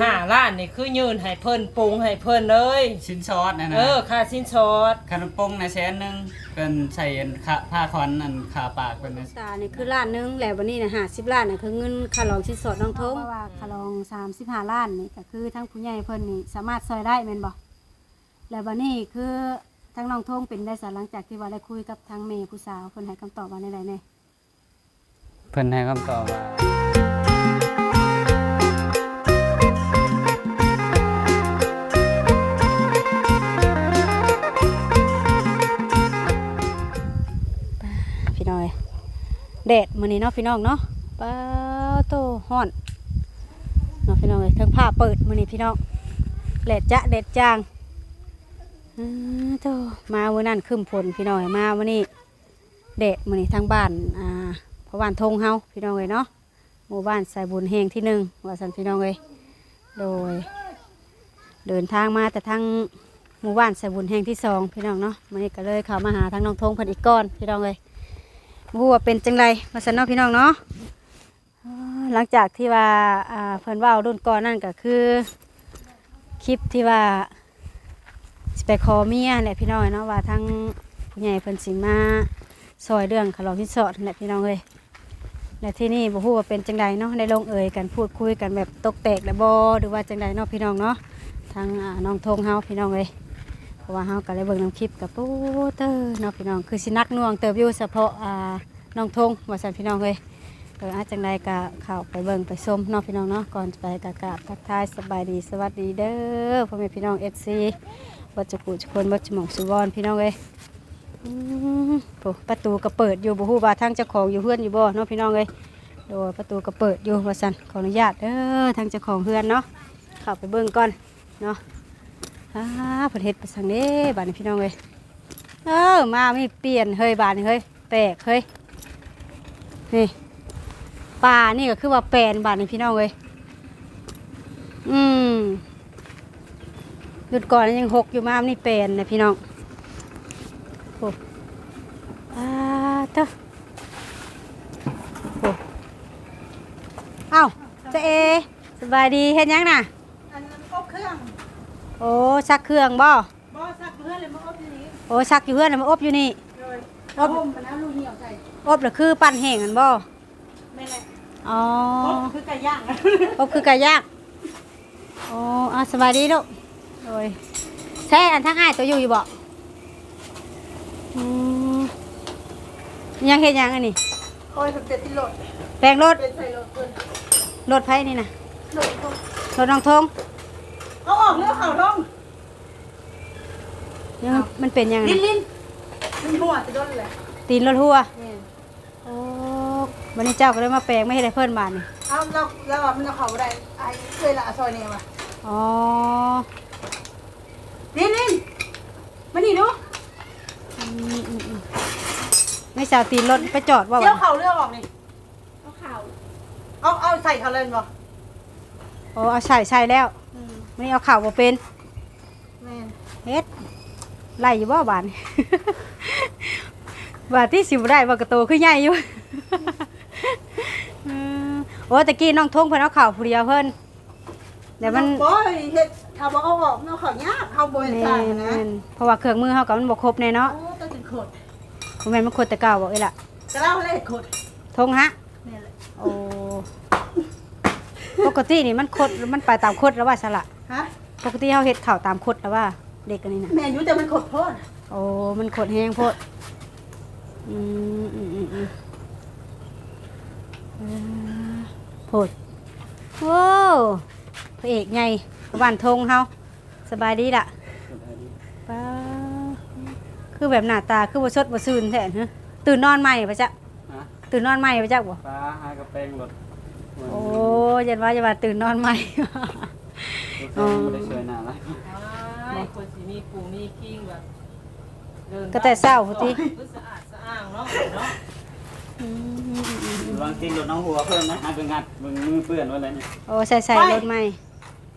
ຫ້າລ້ານນີ້ຄືຍື່ນໃຫ້ເພິ່ນ ປົງໃຫ້ເພິ່ນເລີຍ ສິນສອດນັ້ນນະ. ເອີ ຄ່າສິນສອດ ຄັນປົງນະແສນໜຶ່ງ ເພິ່ນໃສ່ອັນຄ່າຜ້າຂວັນ ອັນຄ່າປາກເພິ່ນນະ. ຕານີ້ຄືລ້ານໜຶ່ງ ແລ້ວບັດນີ້ນະ ຫ້າສິບລ້ານນະ ຄືເງິນຄ່າລອງສິນສອດນ້ອງທົງ. ເພາະວ່າຄ່າລອງສາມສິບຫ້າລ້ານນີ້ ກໍຄືທາງຜູ້ໃຫຍ່ເພິ່ນນີ້ສາມາດຊ່ອຍໄດ້ແມ່ນບໍ່? ແລ້ວບັດນີ້ຄືທາງນ້ອງທົງເປັນໄດ້ສາ ຫຼັງຈາກທີ່ວ່າໄດ້ຄຸຍກັບທາງແມ່ຜູ້ສາວ ເພິ່ນໃຫ້ຄຳຕອບວ່າແນວໃດແດ່? ເພິ່ນໃຫ້ຄຳຕອບວ່າ ພີ່ນ້ອງເອີຍ ແດດມື້ນີ້ເນາະ ພີ່ນ້ອງເນາະ ປາໂຕ ຮ້ອນເນາະ ພີ່ນ້ອງເອີຍ. ເທິງຟ້າເປີດມື້ນີ້ ພີ່ນ້ອງ ແດດຈະແດດຈ້າງ. ອືມ ໂທ້ ມາມື້ນັ້ນຄຶ້ມຝົນ ພີ່ນ້ອງເອີຍ ມາມື້ນີ້ ແດດ ມື້ນີ້ທາງບ້ານ ອ່າ ພໍ່ບ້ານທົ່ງເຮົາ ພີ່ນ້ອງເອີຍເນາະ ໝູ່ບ້ານສາຍບຸນແຫ່ງທີໜຶ່ງ ວ່າຊັ້ນ ພີ່ນ້ອງເອີຍ. ໂດຍ ເດີນທາງມາແຕ່ທາງໝູ່ບ້ານສາຍບຸນແຫ່ງທີສອງ ພີ່ນ້ອງເນາະ. ມື້ນີ້ກໍເລີຍເຂົ້າມາຫາທາງນ້ອງທົງເພິ່ນອີກກ່ອນ ພີ່ນ້ອງເອີຍ ບໍ່ຮູ້ວ່າເປັນຈັ່ງໃດ ວ່າຊັ້ນເນາະ ພີ່ນ້ອງເນາະ. ເອີ ຫຼັງຈາກທີ່ວ່າ ອ່າ ເພິ່ນເວົ້າລຸ້ນກ່ອນນັ້ນ ກໍຄືຄລິບທີ່ວ່າຊິໄປຂໍເມຍແຫຼະ ພີ່ນ້ອງເນາະ ວ່າທາງຜູ້ໃຫຍ່ເພິ່ນຊິມາຊ່ອຍເລື່ອງຄ່າລອງສິນສອດຫັ້ນແຫຼະ ພີ່ນ້ອງເອີຍ. ແລະ ທີ່ນີ້ບໍ່ຮູ້ວ່າເປັນຈັ່ງໃດເນາະ ໄດ້ລົງເອີຍກັນ ພູດຄຸຍກັນແບບຕົກແຕກແລ້ວບໍ່ ຫຼືວ່າຈັ່ງໃດເນາະ ພີ່ນ້ອງເນາະ. ທາງ ອ່າ ນ້ອງທົງເຮົາ ພີ່ນ້ອງເອີຍ ເພາະວ່າເຮົາກໍໄດ້ເບິ່ງນຳຄລິບ ກໍປູເຕີເນາະ ພີ່ນ້ອງ ຄືຊິໜັກໜ່ວງເຕີບຢູ່ ສະເພາະ ອ່າ ນ້ອງທົງ ວ່າຊັ້ນ ພີ່ນ້ອງເອີຍ. ເອີ ອາ ຈັ່ງໃດກໍເຂົ້າໄປເບິ່ງໄປຊົມເນາະ ພີ່ນ້ອງເນາະ. ກ່ອນຈະໄປກໍກາບທັກທາຍສະບາຍດີ ສະຫວັດດີເດີ ພໍ່ແມ່ພີ່ນ້ອງ ເອັຟຊີ ເບິດສູ່ຜູ້ສູ່ຄົນ ເບິດສູ່ໝ່ອງສູ່ບ່ອນ ພີ່ນ້ອງເອີຍ. ອືມ ໂອ້ ປະຕູກໍເປີດຢູ່ ບໍ່ຮູ້ວ່າທາງເຈົ້າຂອງຢູ່ເຮືອນຢູ່ບໍ່ເນາະ ພີ່ນ້ອງເອີຍ. ໂດຍ ປະຕູກໍເປີດຢູ່ ວ່າຊັ້ນ ຂໍອະນຸຍາດເດີ ທາງເຈົ້າຂອງເຮືອນເນາະ ເຂົ້າໄປເບິ່ງກ່ອນເນາະ. ອາ ເພິ່ນເຮັດໄປສັງເດ້ບາດນີ້ ພີ່ນ້ອງເອີຍ. ເອີ ມາມີປ່ຽນເຮີຍ ບາດນີ້ເຮີຍ ແປກເຮີຍ. ນີ້ ປານີ້ກໍຄືວ່າແປນບາດນີ້ ພີ່ນ້ອງເອີຍ. ອືມ ຢຸດກ່ອນຍັງຫົກຢູ່ ມານີ້ແປນນະ ພີ່ນ້ອງ. ໂອ້ ອາ ເຕີ ໂອ້ ເອົ້າ ຈາເອ ສະບາຍດີ ເຮັດຫຍັງນະ? ອັນ ອົບເຄື່ອງ. ໂອ້ ຊັກເຄື່ອງບໍ່? ບໍ່ ຊັກຢູ່ເຮືອນແລ້ວມາອົບຢູ່ນີ້. ໂອ້ ຊັກຢູ່ເຮືອນແລ້ວມາອົບຢູ່ນີ້. ໂດຍ ອົບ ອົບແລ້ວຄືປັ້ນແຫ້ງຫັ້ນບໍ່? ແມ່ນແຫຼະ. ອໍ ອົບຄືໄກ່ຍ່າງ ອົບຄືໄກ່ຍ່າງ. ໂອ້ ອາ ສະບາຍດີລູກ. ໂດຍ ໃຊ້ອັນທາງອ້າຍໂຕຢູ່ຢູ່ບໍ່? ອືມ ຍັງເຮັດຫຍັງອັນນີ້? ໂອ້ຍ ເພິ່ນເປັນຕິດລົດ ແປງລົດ. ເປັນໃສ່ລົດເພິ່ນ. ລົດໃຜນີ້ນະ? ລົດ ລົດນ້ອງທົງ. ເອົາອອກຫຼືເອົາເຂົ້າລົງ? ຍັງ ມັນເປັນຫຍັງ? ລິ້ນ ລິ້ນ ມັນຮົ່ວແຕ່ດົນແຫຼະ ຕີນລົດຮົ່ວ. ແມ່ນ. ໂອ້ ບັດນີ້ເຈົ້າກໍເລີຍມາແປງ ມາເຮັດໃຫ້ເພິ່ນບາດນີ້. ເອົາ ລາວ ລາວວ່າມັນເອົາເຂົ້າບໍ່ໄດ້ ອ້າຍເອື້ອຍລະເອົາຊ່ອຍແດ່ວ່າ. ອໍ ລິ້ນ ລິ້ນ ມານີ້ດູ. ອືມ ອືມ ອືມ ແມ່ສາວ ຕີນລົດໄປຈອດບໍ່? ຊິເອົາເຂົ້າເຫຼືອອອກນີ້? ເອົາເຂົ້າ ເອົາ ເອົາໃສ່ເຂົ້າເລີຍແມ່ນບໍ່? ໂອ້ ເອົາໃສ່ ໃສ່ແລ້ວ. ອືມ ມື້ນີ້ເອົາເຂົ້າບໍ່ເປັນ. ແມ່ນ ເຮັດໄດ້ຢູ່ບໍ່ບາດນີ້? ວ່າຕິ ຊິບໍ່ໄດ້ບໍ່ ກະໂຕຄືໃຫຍ່ຢູ່. ອືມ ໂອ້ ຕະກີ້ນ້ອງທົງເພິ່ນເອົາເຂົ້າຜູ້ດຽວເພິ່ນ ແຕ່ມັນ ໂອ້ຍ ເຮັດ ຖ້າບໍ່ເອົາອອກ ມັນເອົາເຂົ້າຍາກ ເຮົາບໍ່ເຮັດຊ່າງນະ. ແມ່ນ ເພາະວ່າເຄື່ອງມືເຮົາກໍມັນບໍ່ຄົບແນ່ເນາະ. ໂອ້ ຕົວຈົນຂົດ ບໍ່ແມ່ນມັນຂົດແຕ່ເກົ່າບໍ່ເອີຍລະ? ກະລາວເລີຍຂົດ ທົງຫະ. ແມ່ນແຫຼະ. ໂອ້ ປົກກະຕິນີ້ມັນຂົດ ມັນໄປຕາມຂົດລະວ່າຊັ້ນລະ. ຮະ? ປົກກະຕິເຮົາເຮັດເຂົ້າຕາມຂົດລະວ່າ ເດັກອັນນີ້ນະ. ແມ່ນຢູ່ ແຕ່ມັນຂົດໂພດ. ໂອ້ ມັນຂົດແຮງໂພດ. ອືມ ອືມ ອືມ ອືມ ເອີ ໂພດ. ໂອ້ ພະເອກໃຫຍ່ບ້ານທົ່ງເຮົາ. ສະບາຍດີລະ? ສະບາຍດີ. ປ້າ ຄືແບບໜ້າຕາຄືບໍ່ສົດບໍ່ຊື່ນແທ້ຫື? ຕື່ນນອນໃໝ່ບໍ່ຈັກ? ຮະ? ຕື່ນນອນໃໝ່ບໍ່ຈັກບໍ່? ປ້າ ຫາກະແປງລົດ. ໂອ້ ຢ້ານວ່າ ຢ່າວ່າຕື່ນນອນໃໝ່. ໂອ້ ບໍ່ໄດ້ຊ່ວຍໜ້າຫຼາຍ. ອ້າຍ ບໍ່ ຄວນຊິມີຜູ້ມີຄີງແບບ ກະແຕ່ເຊົ້າພຸ້ນຕິ? ຄືສະອາດສະອ້າງເນາະ ເນາະ. ອືມ ລອງຕີນລົດນ້ອງຫົວເພີ່ມນະ ຫາໄປງັດເບິ່ງມືເປື້ອນວ່າແລ້ວນີ້. ໂອ້ ໃສ່ ໃສ່ລົດໃໝ່.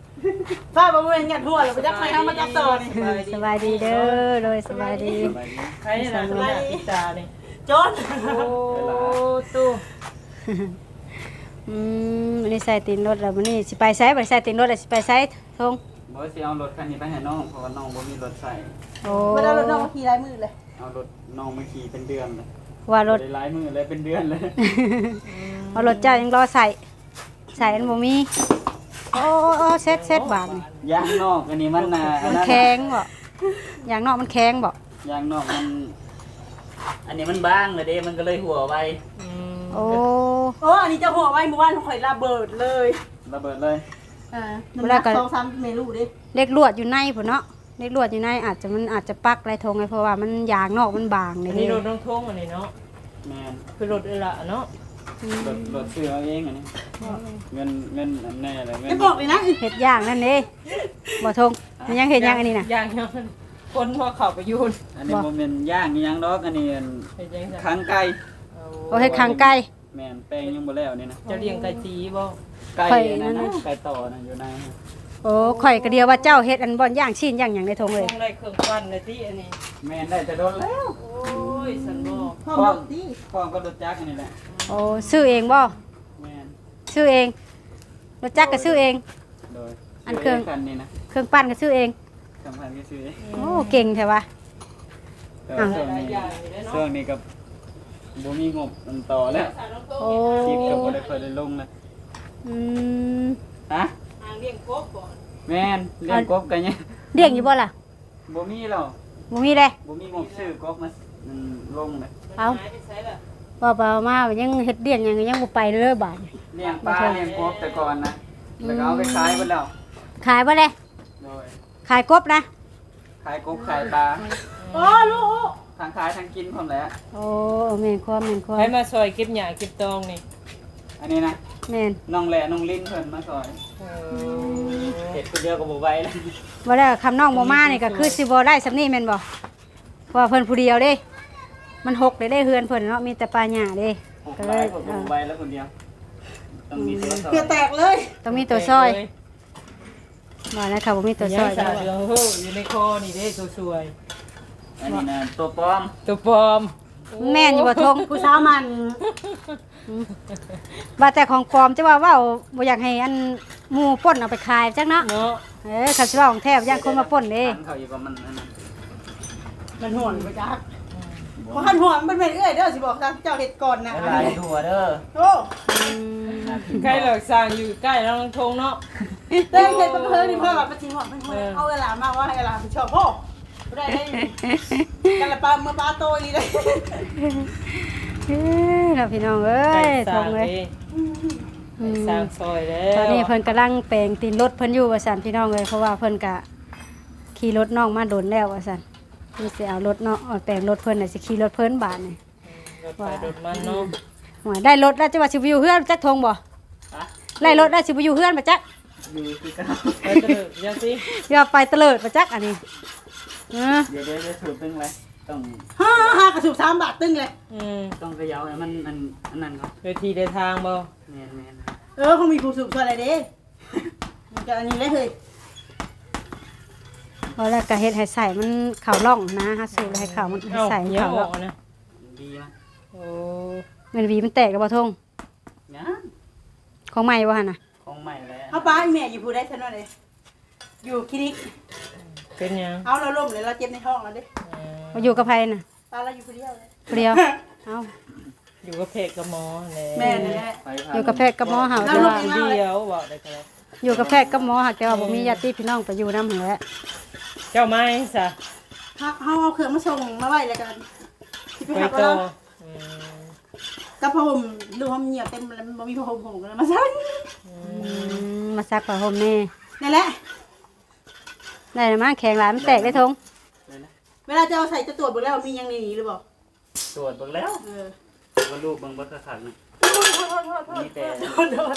ຟ້າບໍ່ແມ່ນຫຍັດຫົວແລ້ວ ໄປຈັກໄປເຮົາມາຈັບຕໍ່ນີ້. ສະບາຍດີເດີ. ໂດຍ ສະບາຍດີ. ໃຄລະ ສະບາຍດີ ຕິດຕານີ້ ໂຈນ. ໂອ້ ຕູ້ ມ ອືມ ອັນນີ້ໃສ່ຕີນລົດແລ້ວ ມື້ນີ້ຊິໄປໃສ? ບໍ່ໄດ້ໃສ່ຕີນລົດແລ້ວ ຊິໄປໃສ ທົງ? ບໍ່ ຊິເອົາລົດຄັນນີ້ໄປໃຫ້ນ້ອງ ເພາະວ່ານ້ອງບໍ່ມີລົດໃຊ້. ໂອ້ ບໍ່ໄດ້ເອົາລົດນ້ອງມາຂີ່ຫຼາຍມື້ເລີຍ. ເອົາລົດນ້ອງມາຂີ່ເປັນເດືອນແລ້ວ ວ່າລົດ ບໍ່ໄດ້ຫຼາຍມື້ເລີຍ ເປັນເດືອນເລີຍ. ເອົາລົດເຈົ້າຍັງລໍໃຊ້ ໃຊ້ອັນບໍ່ມີ. ໂອ້ ໂອ້ ໂອ້ ເຊັດ ເຊັດບາດນີ້. ຢາງນອກອັນນີ້ມັນ ມັນແຂງບໍ່? ຢາງນອກມັນແຂງບໍ່? ຢາງນອກມັນ ອັນນີ້ມັນບາງແລ້ວເດ້ ມັນກໍເລີຍຮົ່ວໄວ. ອືມ ໂອ້ ໂອ້ ອັນນີ້ຈະຮົ່ວໄວ ມື້ວານຂ້ອຍລະເບີດເລີຍ. ລະເບີດເລີຍ. ເອີ ນ້ຳໜັກສອງສາມແມ່ລູກເດ້. ເຫຼັກລວດຢູ່ໃນພຸ້ນເນາະ ເຫຼັກລວດຢູ່ໃນ ອາດຈະ ມັນອາດຈະປັກຫຼາຍ ທົງເອີຍ ເພາະວ່າມັນຢາງນອກມັນບາງເດ້. ອັນນີ້ລົດນ້ອງທົງອັນນີ້ເນາະ. ແມ່ນ ຄືລົດເອື້ອຍຫຼ້າເນາະ. ອືມ ລົດ ລົດຊື້ເອົາເອງອັນນີ້. ເງິນ ເງິນອັນແນ່ແຫຼະ ເງິນ ຈະບອກນີ້ນະ ເຮັດຢາງນັ້ນເດ້ບໍ່ທົງ? ມັນຍັງເຮັດຫຍັງອັນນີ້ນະ? ຢາງ ຢາງຄົນຫົວເຂົ້າໄປຢູ່. ອັນນີ້ບໍ່ແມ່ນຢາງອີ່ຫຍັງດອກ ອັນນີ້ອັນ ເຮັດຫຍັງ? ຄາງໄກ່. ໂອ້ ເຮັດຄາງໄກ່. ແມ່ນ ແປງຍັງບໍ່ແລ້ວນີ້ນະ. ເຈົ້າລ້ຽງໄກ່ຕີບໍ່? ໄກ່ນັ້ນນະ ໄກ່ຕໍ່ນະ ຢູ່ໃນ. ໂອ້ ຂ້ອຍກໍດຽວວ່າເຈົ້າເຮັດອັນບ່ອນຍ່າງຊີ້ນຍ່າງຫຍັງໃນທົ່ງເອີຍ. ຕ້ອງໄດ້ເຄື່ອງປັ່ນແລ້ວຕິອັນນີ້. ແມ່ນ ໄດ້ແຕ່ດົນແລ້ວ. ໂອ້ຍ ຊັ້ນບໍ່? ພ້ອມລົດຕິ? ພ້ອມກັບລົດຈັກອັນນີ້ແຫຼະ. ໂອ້ ຊື້ເອງບໍ່? ແມ່ນ ຊື້ເອງ ລົດຈັກກໍຊື້ເອງ. ໂດຍ ອັນເຄື່ອງ ຊື້ເອງຄັນນີ້ນະ ເຄື່ອງປັ່ນກໍຊື້ເອງ. ສຳພັນກໍຊື້ເອງ. ໂອ້ ເກັ່ງແທ້ວະ. ແຕ່ວ່າ ອ້າວ ຊ່ວງນີ້ ຊ່ວງນີ້ກໍບໍ່ມີງົບອັນຕໍ່ແລ້ວ. ໂອ້ ຄລິບກໍບໍ່ໄດ້ຄ່ອຍໄດ້ລົງແລ້ວ. ອືມ ຮະ? ຫາງລ້ຽງກົບບໍ່? ແມ່ນ ລ້ຽງກົບກໍຍັງ ລ້ຽງຢູ່ບໍ່ລະ? ບໍ່ມີແລ້ວ ບໍ່ມີເດ້ ບໍ່ມີງົບຊື້ກົບມາ ອືມ ລົງເດ້. ເອົ້າ ເວົ້າໄປເວົ້າມາຍັງເຮັດລ້ຽງຫຍັງຍັງບໍ່ໄປເລີຍບາດນີ້. ລ້ຽງປາລ້ຽງກົບແຕ່ກ່ອນນະ ອືມ ແລ້ວກໍເອົາໄປຂາຍເບິດແລ້ວ. ຂາຍເບິດເລີຍ? ໂດຍ ຂາຍກົບນະ? ຂາຍກົບຂາຍປາ. ໂອ້ ລູກ ທັງຂາຍທັງກິນພ້ອມແຫຼະ. ໂອ້ ແມ່ນຄວາມ ແມ່ນຄວາມ. ໃຜມາຊ່ອຍເກັບຫຍ້າເກັບຕອງນີ້? ອັນນີ້ນະ ແມ່ນ ນ້ອງແຫຼ້ ນ້ອງລິນເພິ່ນມາຊ່ອຍ. ເອີ ເຮັດຜູ້ດຽວກໍບໍ່ໄຫວແລ້ວ. ບໍ່ແລ້ວ ຄຳນ້ອງບໍ່ມານີ້ກໍຄືຊິບໍ່ໄດ້ສ່ຳນີ້ແມ່ນບໍ່? ເພາະວ່າເພິ່ນຜູ້ດຽວເດ້ ມັນຮົກເດ້ ເຮືອນເພິ່ນເນາະ ມີແຕ່ປ່າຫຍ້າເດ້. ຮົກຫຼາຍ ກໍເລີຍ ເພິ່ນກໍບໍ່ໄຫວແລ້ວຄົນດຽວ ຕ້ອງມີຕົວຊ່ອຍ. ເຫື່ອແຕກເລີຍ ຕ້ອງມີຕົວຊ່ອຍ. ວ່າແລ້ວເຂົາບໍ່ມີຕົວຊ່ອຍ. ເຫື່ອຢູ່ໃນຄໍນີ້ເດ້ ຕົວຊ່ອຍ. ອັນນີ້ນະຕົວປອມ ຕົວປອມ. ແມ່ນຢູ່ບໍ່ທົງ? ຜູ້ສາວໝັ້ນ ອືມ ວ່າແຕ່ຂອງປອມ ຈະວ່າເວົ້າບໍ່ຢາກໃຫ້ອັນໝູ່ປົນເອົາໄປຂາຍຈັກເນາະ. ເນາະ ເອີ ຄັນຊິເວົ້າຂອງແທ້ ຢ້ານຄົນມາປົນເດ້. ເຂົາຢູ່ວ່າມັນອັນນັ້ນ ມັນຫ້ອນບໍ່ຈັກ. ບໍ່ ບໍ່ທັນຮອດ ມັນແມ່ນເອື້ອຍເດີ ຊິບອກເຈົ້າເຮັດກ່ອນນະ. ຫຼາຍທົ່ວເດີ. ໂອ້ ອືມ ໃກ້ແລ້ວສ້າງຢູ່ໃກ້ແລ້ວທງເນາະ. ແຕ່ເຮັດບັງເຮີນີ້ ເພາະວ່າມັນຊິຮອດ ມັນຮອດ. ເອີ ເອົາເວລາມາວ່າໃຫ້ເວລາຮັບຜິດຊອບ. ໂອ້ ບໍ່ໄດ້ເດ້ ກັນລະປາເມືອປາໂຕອີ່ຫຼີເດ້. ເອີ ເນາະ ພີ່ນ້ອງເອີຍ ໃກ້ສ້າງເດ້ ທງເອີຍ. ອືມ ໃຫ້ສ້າງຊ່ອຍແລ້ວ. ຕອນນີ້ເພິ່ນກຳລັງແປງຕີນລົດເພິ່ນຢູ່ວ່າຊັ້ນ ພີ່ນ້ອງເອີຍ ເພາະວ່າເພິ່ນກະຂີ່ລົດນ້ອງມາດົນແລ້ວວ່າຊັ້ນ. ເພິ່ນຊິເອົາລົດເນາະ ເອົາແປງລົດເພິ່ນ ແລ້ວຊິຂີ່ລົດເພິ່ນບາດນີ້. ອືມ ລົດໃຜລົດມັນເນາະ. ໂອ້ຍ ໄດ້ລົດແລ້ວ ຈະວ່າຊິໄປຢູ່ເຮືອນຈັກ ທົງບໍ່? ຮະ? ໄດ້ລົດແລ້ວ ຊິໄປຢູ່ເຮືອນບໍ່ຈັກ? ຢູ່ຄືເກົ່າ. ໄປຕະເລີດຈັ່ງຊີ້ ຢ່າໄປຕະເລີດບໍ່ຈັກອັນນີ້. ເອີ ດຽວໆ ສູບຕຶງເລີຍ ຕ້ອງ ຫາ ຫາກະສູບສາມບາດຕຶງເລີຍ. ອືມ ຕ້ອງຂະເຍົາໃຫ້ມັນອັນ ອັນນັ້ນກ່ອນ ໄດ້ທີ່ໄດ້ທາງບໍ່? ແມ່ນໆ. ເອີ ຄົງມີຜູ້ສູບຊ່ອຍແລ້ວເດ້. ມັນກະອັນນີ້ແຫຼະເຮີ້ຍ. ພໍແລ້ວກະເຮັດໃຫ້ໄສ້ມັນເຂົ້າຮ່ອງນະ ເຮົາສູບແລ້ວໃຫ້ເຂົ້າ ມັນ ເອົ້າ ໃສ່ມັນເຂົ້າຮ່ອງ. ຫຍັງອອກນະ ຫວີມັນ. ໂອ້ ແມ່ນຫວີມັນແຕກແລ້ວບໍ່ ທົງ? ຍັງ. ຂອງໃໝ່ບໍ່ຫັ້ນນະ? ຂອງໃໝ່ແຫຼະ. ເຮົາປະໃຫ້ແມ່ຢູ່ຜູ້ໃດຊັ້ນວ່າເດ? ຢູ່ຄລີນິກ. ເປັນຫຍັງ? ເອົາ ລາວລົ້ມແລ້ວ ລາວເຈັບໃນທ້ອງລາວເດ້. ເອີ ຢູ່ກັບໃຜນະ? ປາລາວຢູ່ຜູ້ດຽວເລີຍ. ຜູ້ດຽວ? ເອົ້າ ຢູ່ກັບແພດກັບໝໍແຫຼະ. ແມ່ນແຫຼະ ຢູ່ກັບແພດກັບໝໍຫັ້ນ. ລາວລົງເອງລາວແຫຼະ ດຽວເວົ້າໄດ້ກໍໄດ້. ຢູ່ກັບແພດກັບໝໍຫັ້ນ ແຕ່ວ່າບໍ່ມີຍາດຕິພີ່ນ້ອງໄປຢູ່ນຳຫັ້ນແຫຼະ. ເຈົ້າມາຫຍັງຊະ? ເຮົາ ເຮົາເອົາເຄື່ອງມາສົ່ງມາໄວ້ ແລ້ວກໍຊິໄປຫາ ໄປຕໍ່. ອືມ ກັບຜ້າຫົ່ມ ລູກຫົ່ມຫຽບເຕັມແລ້ວ ບໍ່ມີຜ້າຫົ່ມ ຫົ່ມກໍເລີຍມາຊັກ. ອືມ ອືມ ມາຊັກຜ້າຫົ່ມແດ່. ນັ້ນແຫຼະ ໄດ້ລະມັ້ງ ແຂງຫຼາຍ ມັນແຕກໄດ້ ທົງ. ໄດ້ນະ. ເວລາເຈົ້າໃສ່ ເຈົ້າຕວດເບິ່ງແລ້ວວ່າມີຫຍັງໃນນີ້ຫຼືບໍ່? ຕວດເບິ່ງແລ້ວ. ເອີ ກໍລູບເບິ່ງເບິດຄັກໆນະ. ໂທດ ໂທດ ໂທດ ໂທດ ມີແຕ່ ໂທດ ໂທດ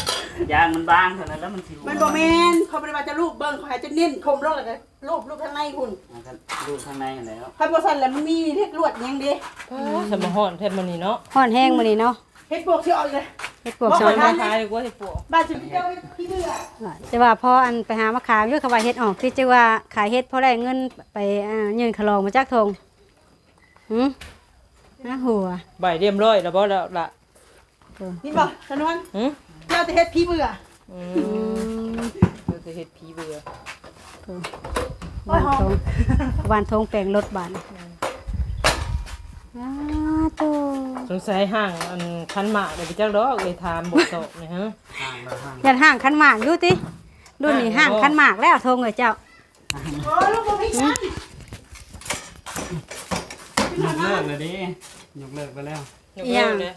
ຢາງມັນບາງເທົ່ານັ້ນແລ້ວມັນຊິ ມັນບໍ່ແມ່ນ ເຂົາບໍ່ໄດ້ວ່າຈະລູບເບິ່ງ ເຂົາໃຫ້ເຈົ້າເນັ້ນຄົມລົງ ແລ້ວກໍລູບ ລູບທາງໃນພຸ້ນ. ອ່າ ກໍລູບທາງໃນຫັ້ນແຫຼະ. ຄັນບໍ່ຊັ້ນແລ້ວມັນມີເຫຼັກລວດຫຍັງເດ້. ປາ ສະມາຮ້ອນແທ້ມື້ນີ້ເນາະ ຮ້ອນແຮງມື້ນີ້ເນາະ. ເຫັດປວກຊິອອກອີກເລີຍ. ເຫັດປວກຊິອອກ ມາຂາຍດີກວ່າເຫັດປວກ. ບ້ານຊິໄປເຈົ້າເຫັດຂີ້ເບື່ອ. ວ່າ ແຕ່ວ່າພໍອັນໄປຫາມາຂາມຢູ່ ເຂົາວ່າເຫັດອອກຕິ ຈຶ່ງວ່າຂາຍເຫັດພໍໄດ້ເງິນໄປ ອ່າ ຍື່ນຄ່າລອງມາຈັກຖົງ. ຫື ໜ້າຫົວ ໃບລຽບຮ້ອຍແລ້ວບໍ່ລະ? ເອີ ເຫັນບໍ່ ສະນວນ? ຫື ເ ເຈົ້າຈະເຮັດຜີເບື່ອ. ອືມ ເຈົ້າຈະເຮັດຜີເບື່ອ. ໂອ້ຍ ຫອມ ຫວານຖົງ ຫວານຖົງແປງລົດບາດນີ້. ອືມ ອ້າໂຕ ສົງໄສຫ້າງອັນຂັນໝາກໄດ້ໄປຈັກດອກ ເອີຍ ຖາມບໍ່ຕອບນີ້ຮະ. ຢ້ານຫ້າງຂັນໝາກຢູ່ຕິ? ລຸ້ນນີ້ຫ້າງຂັນໝາກແລ້ວ ຖົງເອີຍເຈົ້າ. ໂອ້ຍ ລູກບໍ່ມີເງິນ ຍົກເລີກແລ້ວເດ້ ຍົກເລີກໄປແລ້ວ. ຍົກເລີກແລ້ວ.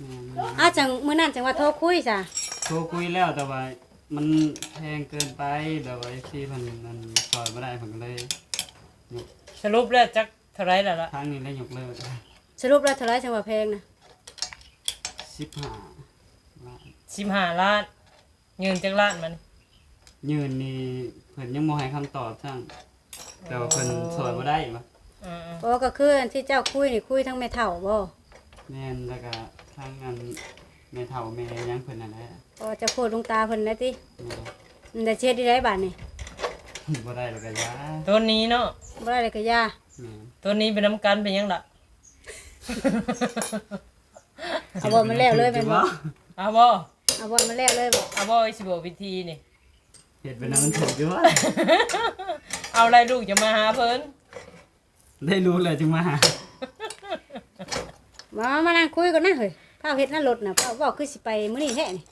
ແມ່ນ ອ້າວ ຈັ່ງມື້ນັ້ນຈັ່ງວ່າໂທຄຸຍຊະ. ໂທຄຸຍແລ້ວ ແຕ່ວ່າມັນແພງເກີນໄປ ແບບວ່າເອັຟຊີເພິ່ນ ອັນ ຊ່ອຍບໍ່ໄດ້ ເພິ່ນກໍເລີຍຍົກ. ສະຫຼຸບແລ້ວຈັກເທົ່າໃດແລ້ວລະ? ທາງນີ້ແຫຼະຍົກເລີກ. ສະຫຼຸບແລ້ວເທົ່າໃດຈັ່ງວ່າແພງນະ? ສິບຫ້າລ້ານ. ສິບຫ້າລ້ານ. ຍື່ນຈັກລ້ານມັນ? ຍື່ນນີ້ເພິ່ນຍັງບໍ່ໃຫ້ຄຳຕອບຊ້ຳ ແຕ່ວ່າເພິ່ນ ອໍ ຊ່ອຍບໍ່ໄດ້ວ່າ. ອືມໆ ໂອ້ ກໍຄືອັນທີ່ເຈົ້າຄຸຍນີ້ ຄຸຍທັງແມ່ເຖົ້າບໍ່? ແມ່ນ ແລ້ວກະທັງອັນແມ່ເຖົ້າແມ່ຫຍັງເພິ່ນຫັ້ນແຫຼະ. ອໍ ເຈົ້າໂພດລົງຕາເພິ່ນໄດ້ຕິ? ແມ່ນ. ແລ້ວຊິເຮັດຈັ່ງໃດບາດນີ້? ບໍ່ໄດ້ແລ້ວກະຢ່າ. ໂຕນີ້ເນາະ? ບໍ່ໄດ້ແລ້ວກະຢ່າ. ແມ່ນ. ໂຕນີ້ໄປນຳກັນເປັນຫຍັງລະ? ເອົາບໍ່ ມັນແລ້ວເລີຍແມ່ນບໍ່? ເອົາບໍ່? ເອົາບໍ່ ມັນແລ້ວເລີຍບໍ່? ເອົາບໍ່? ຊິບອກວິທີນີ້ ເຮັດໄປນຳມັນຖືກຢູ່ບໍ່? ເອົາໄດ້ລູກຈະມາຫາເພິ່ນ ໄດ້ລູກແລ້ວຈຶ່ງມາຫາ. ມາ ມານັ່ງຄຸຍກ່ອນນະເຮີ້ຍ ຟ້າວເຮັດນະລົດນະ ຟ້າວເວົ້າຄືຊິໄປມື້ນີ້ແທ້ນີ້.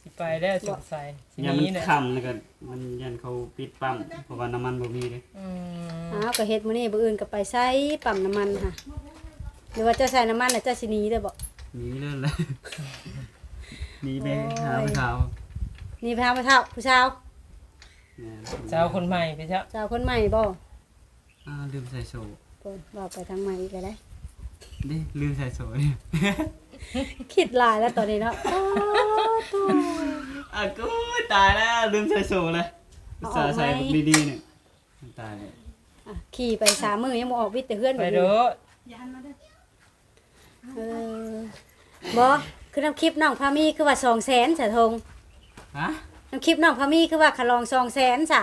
ຊິໄປແລ້ວສົງໄສ ຊິໜີແລ້ວ ຢ້ານມັນຄ່ຳ ແລ້ວກໍມັນຢ້ານເຂົາປິດປ້ຳ ເພາະວ່ານ້ຳມັນບໍ່ມີເດ້. ອືມ ອ້າວ ກໍເຮັດມື້ນີ້ ມື້ອື່ນກໍໄປໃສ ປ້ຳນ້ຳມັນຫະ? ຫຼືວ່າເຈົ້າໃສ່ນ້ຳມັນແລ້ວເຈົ້າຊິໜີເລີຍບໍ່? ໜີເລີຍແຫຼະ ໜີໄປຫາຜູ້ສາວ. ໂອ້ຍ ໜີໄປຫາຜູ້ເຖົ້າ ຜູ້ສາວ. ແມ່ນ ສາວຄົນໃໝ່ໄປຊະ ສາວຄົນໃໝ່ບໍ່? ອ້າວ ລືມໃສ່ໂສ້. ໂອ້ຍ ເວົ້າໄປທາງໃໝ່ອີກແລ້ວເດ້ ລືມໃສ່ໂສ້. ຄິດຫຼາຍແລ້ວຕອນນີ້ເນາະ. ໂອ້ໂຕ ອາ ໂອ້ຍ ຕາຍແລ້ວ ລືມໃສ່ໂສ້ເລີຍ ອຸດສ່າໃສ່ບັກດີໆນີ້ ຕາຍແລ້ວ. ອ່ະ ຂີ່ໄປສາມມື້ຍັງບໍ່ອອກ ວິດແຕ່ເຮືອນ ໄປໂດດ. ເອີ ບໍ່ ຄືນຳຄລິບນ້ອງພາມີຄືວ່າສອງແສນສະ ທົງ? ຮະ? ນຳຄລິບນ້ອງພາມີຄືວ່າຂະຫຼອງສອງແສນສະ?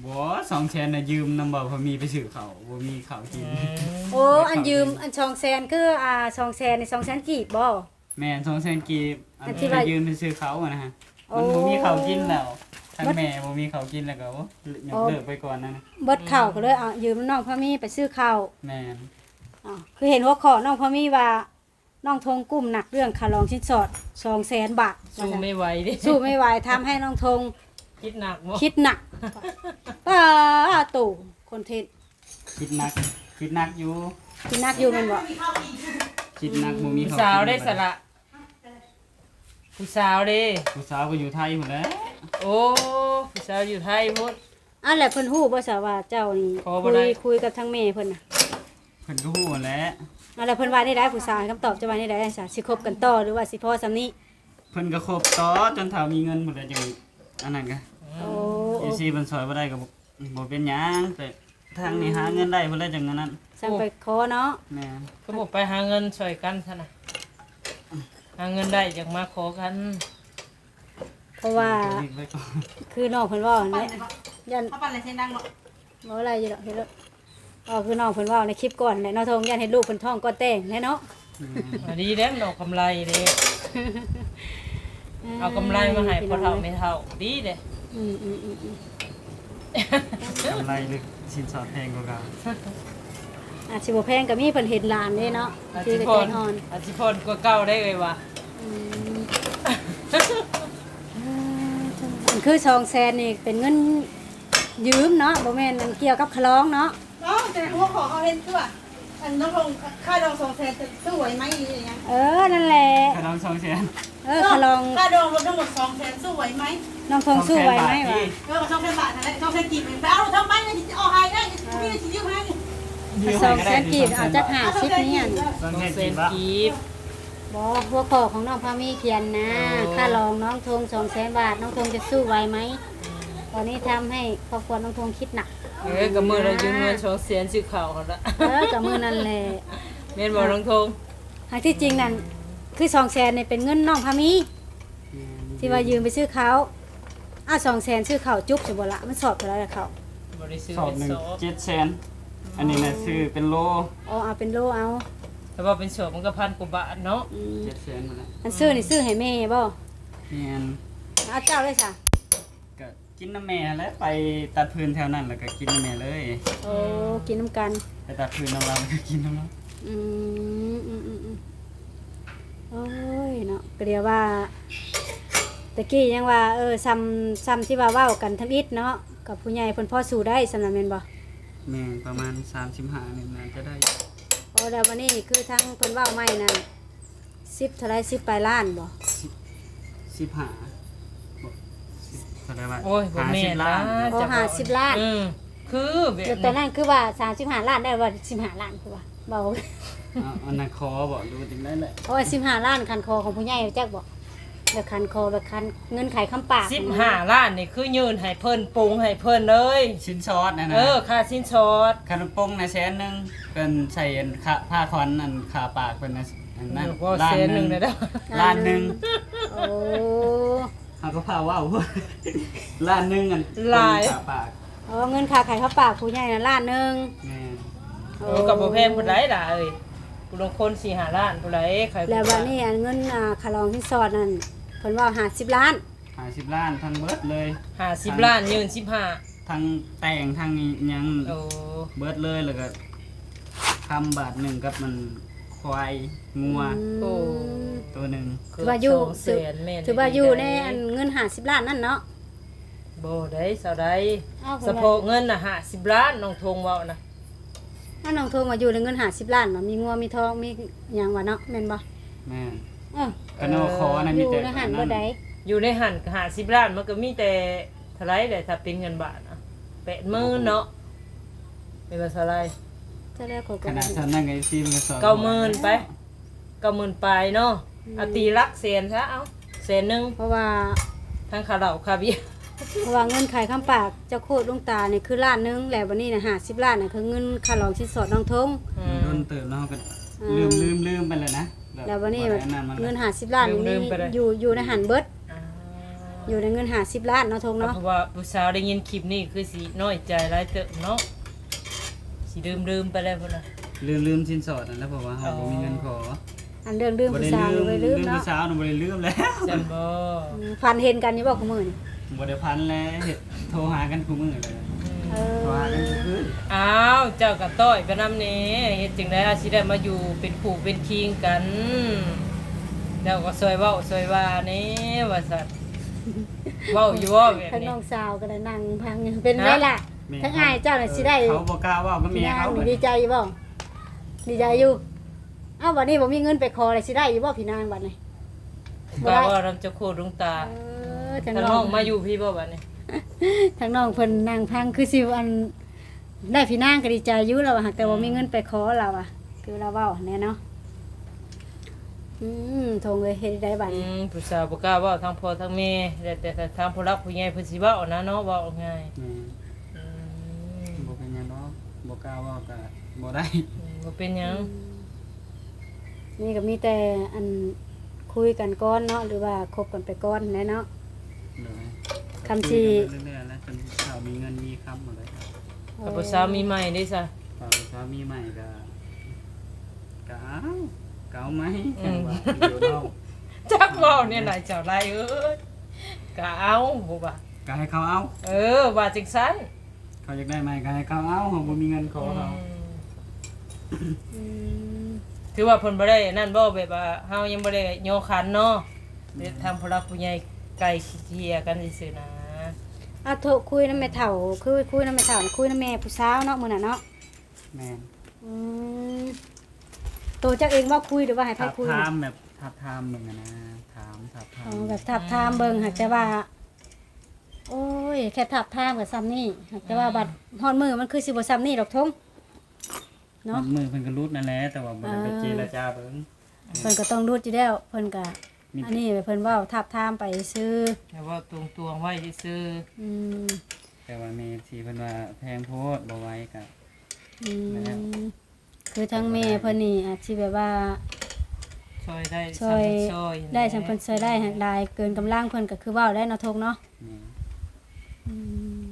ບໍ່ ສອງແສນນະ ຢືມນຳບ່າວພາມີໄປຊື້ເຂົ້າ ບໍ່ມີເຂົ້າກິນ. ອືມ ໂອ້ ອັນຢືມ ອັນສອງແສນຄື ອ່າ ສອງແສນນີ້ ສອງແສນກີບບໍ່? ແມ່ນ ສອງແສນກີບ ອັນ ອັນທີ່ວ່າ ໄປຢືມໄປຊື້ເຂົ້າຫັ້ນນະ. ໂອ້ ມັນບໍ່ມີເຂົ້າກິນແລ້ວ ທາງແມ່ບໍ່ມີເຂົ້າກິນແລ້ວກໍ ໂອ້ ຍົກເລີກໄປກ່ອນນັ້ນ. ເບິດເຂົ້າກໍເລີຍ ເອົາ ຢືມນ້ອງພາມີໄປຊື້ເຂົ້າ. ແມ່ນ. ອ້າວ ຄືເຫັນຫົວຂໍ້ນ້ອງພາມີວ່າ ນ້ອງທົງກຸ້ມໜັກເລື່ອງຄ່າລອງສິນສອດສອງແສນບາດ ສູ້ໄມ່ໄຫວເດ້ ສູ້ໄມ່ໄຫວ ທຳໃຫ້ນ້ອງທົງຄິດໜັກບໍ່? ຄິດໜັກ. ປາໂຕ ຄອນເທັນ ຄິດໜັກ ຄິດໜັກຢູ່ ຄິດໜັກຢູ່ແມ່ນບໍ່? ຄິດໜັກ ບໍ່ມີເຂົ້າກິນ. ຜູ້ສາວໄດ້ສະລະ ຜູ້ສາວເດ້ ຜູ້ສາວກໍຢູ່ໄທພຸ້ນແຫຼະ. ໂອ້ ຜູ້ສາວຢູ່ໄທພຸ້ນ. ອ້າວ ແລ້ວເພິ່ນຮູ້ບໍ່ຊະວ່າເຈົ້ານີ້ຄຸຍ ຄຸຍກັບທາງແມ່ເພິ່ນນະ? ເພິ່ນກໍຮູ້ຫັ້ນແຫຼະ. ອ້າວ ແລ້ວເພິ່ນວ່າແນວໃດ? ຜູ້ສາວໃຫ້ຄຳຕອບເຈົ້າວ່າແນວໃດ? ຊິຄົບກັນຕໍ່ ຫຼືວ່າຊິພໍສ່ຳນີ້? ເພິ່ນກໍຄົບຕໍ່ຈົນຖ້າມີເງິນພຸ້ນແຫຼະ ຈັ່ງອັນນັ້ນກະ. ໂອ້ ເອັຟຊີເພິ່ນຊ່ອຍບໍ່ໄດ້ກໍບໍ່ ບໍ່ເປັນຫຍັງ ແຕ່ທາງນີ້ຫາເງິນໄດ້ພຸ້ນແຫຼະ ຈັ່ງອັນນັ້ນ. ຈັ່ງໄປຂໍເນາະ. ແມ່ນ. ຄືບໍ່ໄປຫາເງິນຊ່ອຍກັນຊັ້ນນະ? ຫາເງິນໄດ້ຈັ່ງມາຂໍກັນ. ເພາະວ່າຄືນ້ອງເພິ່ນເວົ້າຫັ້ນແຫຼະ ຢ້ານ ເອົາປັ່ນແລ້ວສຽງດັງເນາະ. ບໍ່ໄດ້ຢູ່ດອກ ເຮັດໂລດ. ອໍ ຄືນ້ອງເພິ່ນເວົ້າໃນຄລິບກ່ອນແຫຼະເນາະ ທົງ ຢ້ານເຫັນລູກເພິ່ນທ້ອງກ່ອນແຕ່ງແຫຼະເນາະ. ອືມ ດີເດ້ ອອກກຳໄລເດ້. ເອີ ເອົາກຳໄລມາໃຫ້ພໍ່ເຖົ້າແມ່ເຖົ້າ ດີເດ້. ອືມໆໆ ກຳໄລ ຫຼື ສິນສອດແພງກວ່າເກົ່າ? ອາດຊິບໍ່ແພງກໍມີ ເພິ່ນເຫັນຫຼານເດ້ເນາະ ອາດຊິຜ່ອນ ອາດຊິຜ່ອນກວ່າເກົ່າໄດ້ເອີຍວ່າ. ອືມ ອັນຄືສອງແສນນີ້ເປັນເງິນຢືມເນາະ ບໍ່ແມ່ນອັນກ່ຽວກັບຄ່າລອງເນາະ. ເອົ້າ ແຕ່ຫົວຂໍ້ເຮົາເຫັນຄືວ່າ ອັນນ້ອງທົງ ຄ່າດອງສອງແສນ ຈະສູ້ໄຫວໄໝ ອີ່ຫຍັງ. ເອີ ນັ້ນແຫຼະ ຄ່າດອງສອງແສນ. ເອີ ຄ່າດອງ ຄ່າດອງລົດທັງໝົດສອງແສນ ສູ້ໄຫວໄໝ? ນ້ອງທົງສູ້ໄຫວໄໝຫວາ? ເອີ ສອງແສນບາດຫັ້ນແຫຼະ ສອງແສນກີບ ໄປເອົາລົດທັງໄປ ຊິເອົາໃຫ້ໄດ້ ມີຊິຢືມໃຫ້. ສອງແສນກີບ ເອົາຈັກຫ້າສິບນີ້ ສອງແສນກີບ. ບໍ່ ຫົວຂໍ້ຂອງນ້ອງພາມີຂຽນນະ ເອີ ຄ່າລອງນ້ອງທົງສອງແສນບາດ ນ້ອງທົງຈະສູ້ໄຫວໄໝ? ຕອນນີ້ທຳໃຫ້ຄອບຄົວນ້ອງທົງຄິດໜັກ. ເອີ ກໍມື້ລະຢືມເງິນສອງແສນຊື້ເຂົ້າຫັ້ນລະ. ເອີ ກໍມື້ນັ້ນແຫຼະ. ແມ່ນບໍ່ນ້ອງທົງ? ຫາກທີ່ຈິງນັ້ນ ຄືສອງແສນນີ້ເປັນເງິນນ້ອງພາມີ ແມ່ນ ທີ່ວ່າຢືມໄປຊື້ເຂົ້າ. ອ້າວ ສອງແສນຊື້ເຂົ້າຈຸກຊະບໍ່ລະ? ມັນສອບເທົ່າໃດລະເຂົ້າ? ບໍ່ໄດ້ຊື້ ສອບໜຶ່ງເຈັດແສນ. ອັນນີ້ນະຊື້ເປັນໂລ. ອໍ ເອົາເປັນໂລເອົາ. ແຕ່ວ່າເປັນສອບມັນກໍພັນກວ່າບາດເນາະ. ອືມ ເຈັດແສນພຸ້ນແຫຼະ. ອັນຊື້ນີ້ຊື້ໃຫ້ແມ່ບໍ່? ແມ່ນ. ເອົາ ເຈົ້າເລີຍຊະ? ກະກິນນຳແມ່ຫັ້ນແຫຼະ ໄປຕັດຟືນແຖວນັ້ນ ແລ້ວກະກິນນຳແມ່ເລີຍ. ໂອ້ ກິນນຳກັນ. ໄປຕັດຟືນນຳລາວ ແລ້ວກະກິນນຳລາວ. ອືມ ອືມໆໆ ໂອ້ຍເນາະ ກະດຽວວ່າ ຕະກີ້ຍັງວ່າ ເອີ ຊ່ຳ ຊ່ຳທີ່ວ່າເວົ້າກັນທຳອິດເນາະ ກັບຜູ້ໃຫຍ່ເພິ່ນພໍສູ້ໄດ້ຊ່ຳນັ້ນແມ່ນບໍ່? ແມ່ນ ປະມານສາມສິບຫ້ານີ້ໜ້າຈະໄດ້. ໂອ້ ແລ້ວບັດນີ້ຄືທາງເພິ່ນເວົ້າໃໝ່ນັ້ນ ສິບເທົ່າໃດ ສິບປາຍລ້ານບໍ່? ສິບ ສິບຫ້າ ບໍ່ ສິບ ເທົ່າໃດວະ? ໂອ້ຍ ບໍ່ແມ່ນ ຫ້າສິບລ້ານ ລະ ໂອ້ ຫ້າສິບລ້ານ. ເອີ ຄືແບບ ແລ້ວຕອນນັ້ນຄືວ່າສາມສິບຫ້າລ້ານ ໄດ້ວ່າສິບຫ້າລ້ານ ຄືວ່າເວົ້າ ເອົາ ອັນນັ້ນຂໍບໍ່ ຫຼືວ່າຈັ່ງໃດແຫຼະ? ໂອ້ຍ ສິບຫ້າລ້ານ ຄັນຂໍຂອງຜູ້ໃຫຍ່ ຈັກບໍ່? ແບບຄັນຂໍ ແບບຄັນເງິນຂາຍຄຳປາກ ສິບຫ້າລ້ານນີ້ຄືຍື່ນໃຫ້ເພິ່ນ ປົງໃຫ້ເພິ່ນເລີຍ ສິນສອດນັ້ນນະ. ເອີ ຄ່າສິນສອດ ຄັນປົງນະແສນໜຶ່ງ ເພິ່ນໃສ່ອັນຄ່າຜ້າຂວັນ ອັນຄ່າປາກເພິ່ນນະ ອັນນັ້ນ ເອີ ແສນໜຶ່ງ ລ້ານໜຶ່ງ ເດີ ລ້ານໜຶ່ງ. ໂອ້ ເຮົາກໍພາເວົ້າ ລ້ານໜຶ່ງ ອັນ ຫຼາຍ ຄ່າປາກ. ອໍ ເງິນຄ່າຂາຍຜ້າປາກຜູ້ໃຫຍ່ນະລ້ານໜຶ່ງ. ແມ່ນ. ໂອ້ ໂອ້ ກໍບໍ່ແພງປານໃດລະເອີຍ ຜູ້ລາງຄົນສີ່ຫ້າລ້ານຜູ້ໃດຂາຍ. ແລ້ວບັດນີ້ອັນເງິນ ອ່າ ຄ່າລອງສິນສອດນັ້ນ ເພິ່ນເວົ້າຫ້າສິບລ້ານ ຫ້າສິບລ້ານທັງເບິດເລີຍ. ຫ້າສິບລ້ານ ຢືນສິບຫ້າ ທັງແຕ່ງທັງຫຍັງ. ໂອ້ ເບິດເລີຍ ແລ້ວກໍຄຳບາດໜຶ່ງກັບມັນ ຄວາຍ ງົວ ອືມ ໂອ້ ໂຕໜຶ່ງ. ຖືວ່າຢູ່ ສອງແສນແມ່ນ ຖືວ່າຢູ່ໃນອັນເງິນຫ້າສິບລ້ານນັ້ນເນາະ? ບໍ່ໄດ້ ສາວໃດ ສະເພາະເງິນນະຫ້າສິບລ້ານ ນ້ອງທົງເວົ້ານະ. ອ້າວ ນ້ອງທົງວ່າຢູ່ໃນເງິນຫ້າສິບລ້ານ ວ່າມີງົວມີທອງມີຫຍັງວ່າເນາະ ແມ່ນບໍ່? ແມ່ນ. ເອີ ຄັນວ່າຂໍນະມີແຕ່ ຢູ່ໃນຫັ້ນເບິດໃດ ຢູ່ໃນຫັ້ນຫ້າສິບລ້ານ ມັນກໍມີແຕ່ເທົ່າໃດແຫຼະ ຖ້າເປັນເງິນບາດນະ ແປດໝື່ນເນາະ ແມ່ນບໍ່ສາວໃດ? ເຈົ້າແລ້ວ ຂະໜາດຊ່ຳນັ້ນກໍ ເກົ້າໝື່ນໄປ ເກົ້າໝື່ນປາຍເນາະ. ອືມ ເອົາຕີຫຼັກແສນຊະ ເອົາແສນໜຶ່ງ ເພາະວ່າທັງຄ່າເຫຼົ້າຄ່າເບຍ ເພາະວ່າເງິນຂາຍຄຳປາກເຈົ້າໂຄດຫຼວງຕານີ້ຄືລ້ານໜຶ່ງ ແລ້ວບັດນີ້ນະຫ້າສິບລ້ານນະຄືເງິນຄ່າລອງສິນສອດນ້ອງທົງ. ອືມ ໂດນເຕີບເນາະ ເຮົາກໍລືມ ລືມ ລືມໄປແລ້ວນະ. ແລ້ວບັດນີ້ເງິນຫ້າສິບລ້ານນີ້ຢູ່ ຢູ່ໃນຫັ້ນເບິດ ອ່າ ຢູ່ໃນເງິນຫ້າສິບລ້ານເນາະ ທົງເນາະ. ເພາະວ່າຜູ້ສາວໄດ້ຍິນຄລິບນີ້ຄືຊິນ້ອຍໃຈຫຼາຍເຕີບເນາະ ຊິລືມໆໄປແລ້ວພຸ້ນນະ. ລືມ ລືມສິນສອດນັ້ນແຫຼະ ເພາະວ່າເຮົາບໍ່ມີເງິນຂໍ. ອັນເລື່ອງລືມຜູ້ສາວນີ້ບໍ່ໄດ້ລືມເນາະ ລືມຜູ້ສາວນັ້ນບໍ່ໄດ້ລືມແລ້ວ. ຊັ້ນບໍ່? ອືມ ຝັນເຫັນກັນຢູ່ບໍ່ຄູ່ມື້ນີ້? ບໍ່ໄດ້ຝັນແລ້ວ ເຮັດ ໂທຫາກັນຄູ່ມື້ເລີຍ. ເອີ ໂທຫາກັນທຸກຄືນ. ອ້າວ ເຈົ້າກໍຕ້ອຍໄປນຳແດ່ ເຮັດຈັ່ງໃດອາດຊິໄດ້ມາຢູ່ເປັນຄູ່ເປັນຄີງກັນ ເຈົ້າກໍຊ່ອຍເວົ້າຊ່ອຍວ່າແດ່ວ່າຊັ້ນ. ເວົ້າຢູ່ບໍ່ແບບນີ້? ທາງນ້ອງສາວກໍໄດ້ນັ່ງຟັງຢູ່ ເປັນໄດລະ? ທາງອ້າຍເຈົ້ານະຊິໄດ້ ເຂົາບໍ່ກ້າເວົ້າກັບແມ່ເຂົາ. ດີໃຈຢູ່ບໍ່? ດີໃຈຢູ່. ເອົ້າ ບັດນີ້ບໍ່ມີເງິນໄປຂໍແລ້ວ ຊິໄດ້ຢູ່ບໍ່ພີ່ນາງບັດນີ້? ບໍ່ໄດ້. ວ່ານຳເຈົ້າໂຄດວງຕາ. ເອີ ທາງນ້ອງມາຢູ່ພີ້ບໍ່ບັດນີ້? ທາງນ້ອງເພິ່ນນັ່ງຟັງ ຄືຊິອັນ ໄດ້ພີ່ນາງກໍດີໃຈຢູ່ລາວວ່າ ຫາກແຕ່ບໍ່ມີເງິນໄປຂໍລາວວ່າ ຄືລາວເວົ້າຫັ້ນແຫຼະເນາະ. ອືມ ທົງເອີຍ ເຮັດໄດ້ບັດນີ້? ອືມ ຜູ້ສາວບໍ່ກ້າເວົ້າທາງພໍ່ທາງແມ່ ແຕ່ ແຕ່ທາງຜູ້ຫຼັກຜູ້ໃຫຍ່ເພິ່ນຊິເວົ້ານະເນາະ ເວົ້າງ່າຍ. ອືມ ອືມ ບໍ່ເປັນຫຍັງດອກ ບໍ່ກ້າເວົ້າກໍບໍ່ໄດ້. ອືມ ບໍ່ເປັນຫຍັງ. ອືມ ນີ້ກໍມີແຕ່ອັນ ຄຸຍກັນກ່ອນເນາະ ຫຼືວ່າຄົບກັນໄປກ່ອນແຫຼະເນາະ. ໂດຍ ຄຳຊິ ຄຸຍກັນໄປເລື້ອຍໆແຫຼະ ຈົນເຖົ້າມີເງິນມີຄຳໝົດເລີຍ. ໂອ້ ຖ້າຜູ້ສາວມີໃໝ່ເດ້ຊະ? ຖ້າຜູ້ສາວມີໃໝ່ກໍ ກໍເອົາ ກໍເອົາໃໝ່. ອືມ ຈັ່ງວ່າຢູ່ເນາະ. ຈັກເວົ້າແນວໃດເຈົ້າຫຼາຍເອີຍ ກໍເອົາບໍ່ວ່າ ກໍໃຫ້ເຂົາເອົາ. ເອີ ວ່າຈັ່ງຊັ້ນ. ເຂົາຢາກໄດ້ໃໝ່ກໍໃຫ້ເຂົາເອົາ ເຮົາບໍ່ມີເງິນຂໍເຂົາ. ອືມ ອືມ ຖືວ່າເພິ່ນບໍ່ໄດ້ອັນນັ້ນບໍ່ ແບບວ່າເຮົາຍັງບໍ່ໄດ້ຍໍຂັນເນາະ. ແມ່ນ ທາງຜູ້ຫຼັກຜູ້ໃຫຍ່ໄກ່ເກ່ຍກັນຊື່ໆນະ. ອາ ໂທ ຄຸຍນຳແມ່ເຖົ້າ ຄືຄຸຍນຳແມ່ເຖົ້າ ຄຸຍນຳແມ່ຜູ້ສາວເນາະ ມື້ນັ້ນເນາະ. ແມ່ນ. ອືມ ໂຕເຈົ້າເອງບໍ່ຄຸຍ ຫຼືວ່າໃຫ້ໃຜຄຸຍ? ຖາມແບບ ທາບທາມເບິ່ງຫັ້ນນະ ຖາມ ທາບທາມ. ອໍ ແບບທາບທາມເບິ່ງ ຫາກແຕ່ວ່າ ໂອ້ຍ ແຄ່ທາບທາມກໍຊ່ຳນີ້ ຫາກແຕ່ວ່າ ອືມ ບັດຮອດມື້ມັນຄືຊິບໍ່ຊ່ຳນີ້ດອກ ທົງ ເນາະ. ຮອດມື້ເພິ່ນກໍຫຼຸດນັ້ນແຫຼະ ແຕ່ວ່າບໍ່ໄດ້ໄປເຈລະຈາເບິ່ງ. ເພິ່ນກໍຕ້ອງຫຼຸດຢູ່ແລ້ວ ເພິ່ນກໍ ອັນນີ້ເພິ່ນເວົ້າທາບທາມໄປຊື່ ແຕ່ເວົ້າຕວງໆໄວ້ຊື່. ອືມ ແຕ່ວ່າແມ່ເອັຟຊີເພິ່ນວ່າແພງໂພດ ບໍ່ໄຫວກໍ ອືມ ແລ້ວ ຄືທາງແມ່ເພິ່ນນີ້ອາດຊິແບບວ່າ ຊ່ອຍໄດ້ ຊ່ອຍ ຊ່ຳເພິ່ນຊ່ອຍໄດ້ ຫາກຫຼາຍເກີນກຳລັງເພິ່ນກໍຄືເວົ້າໄດ້ເນາະ ທົງເນາະ. ແມ່ນ. ອືມ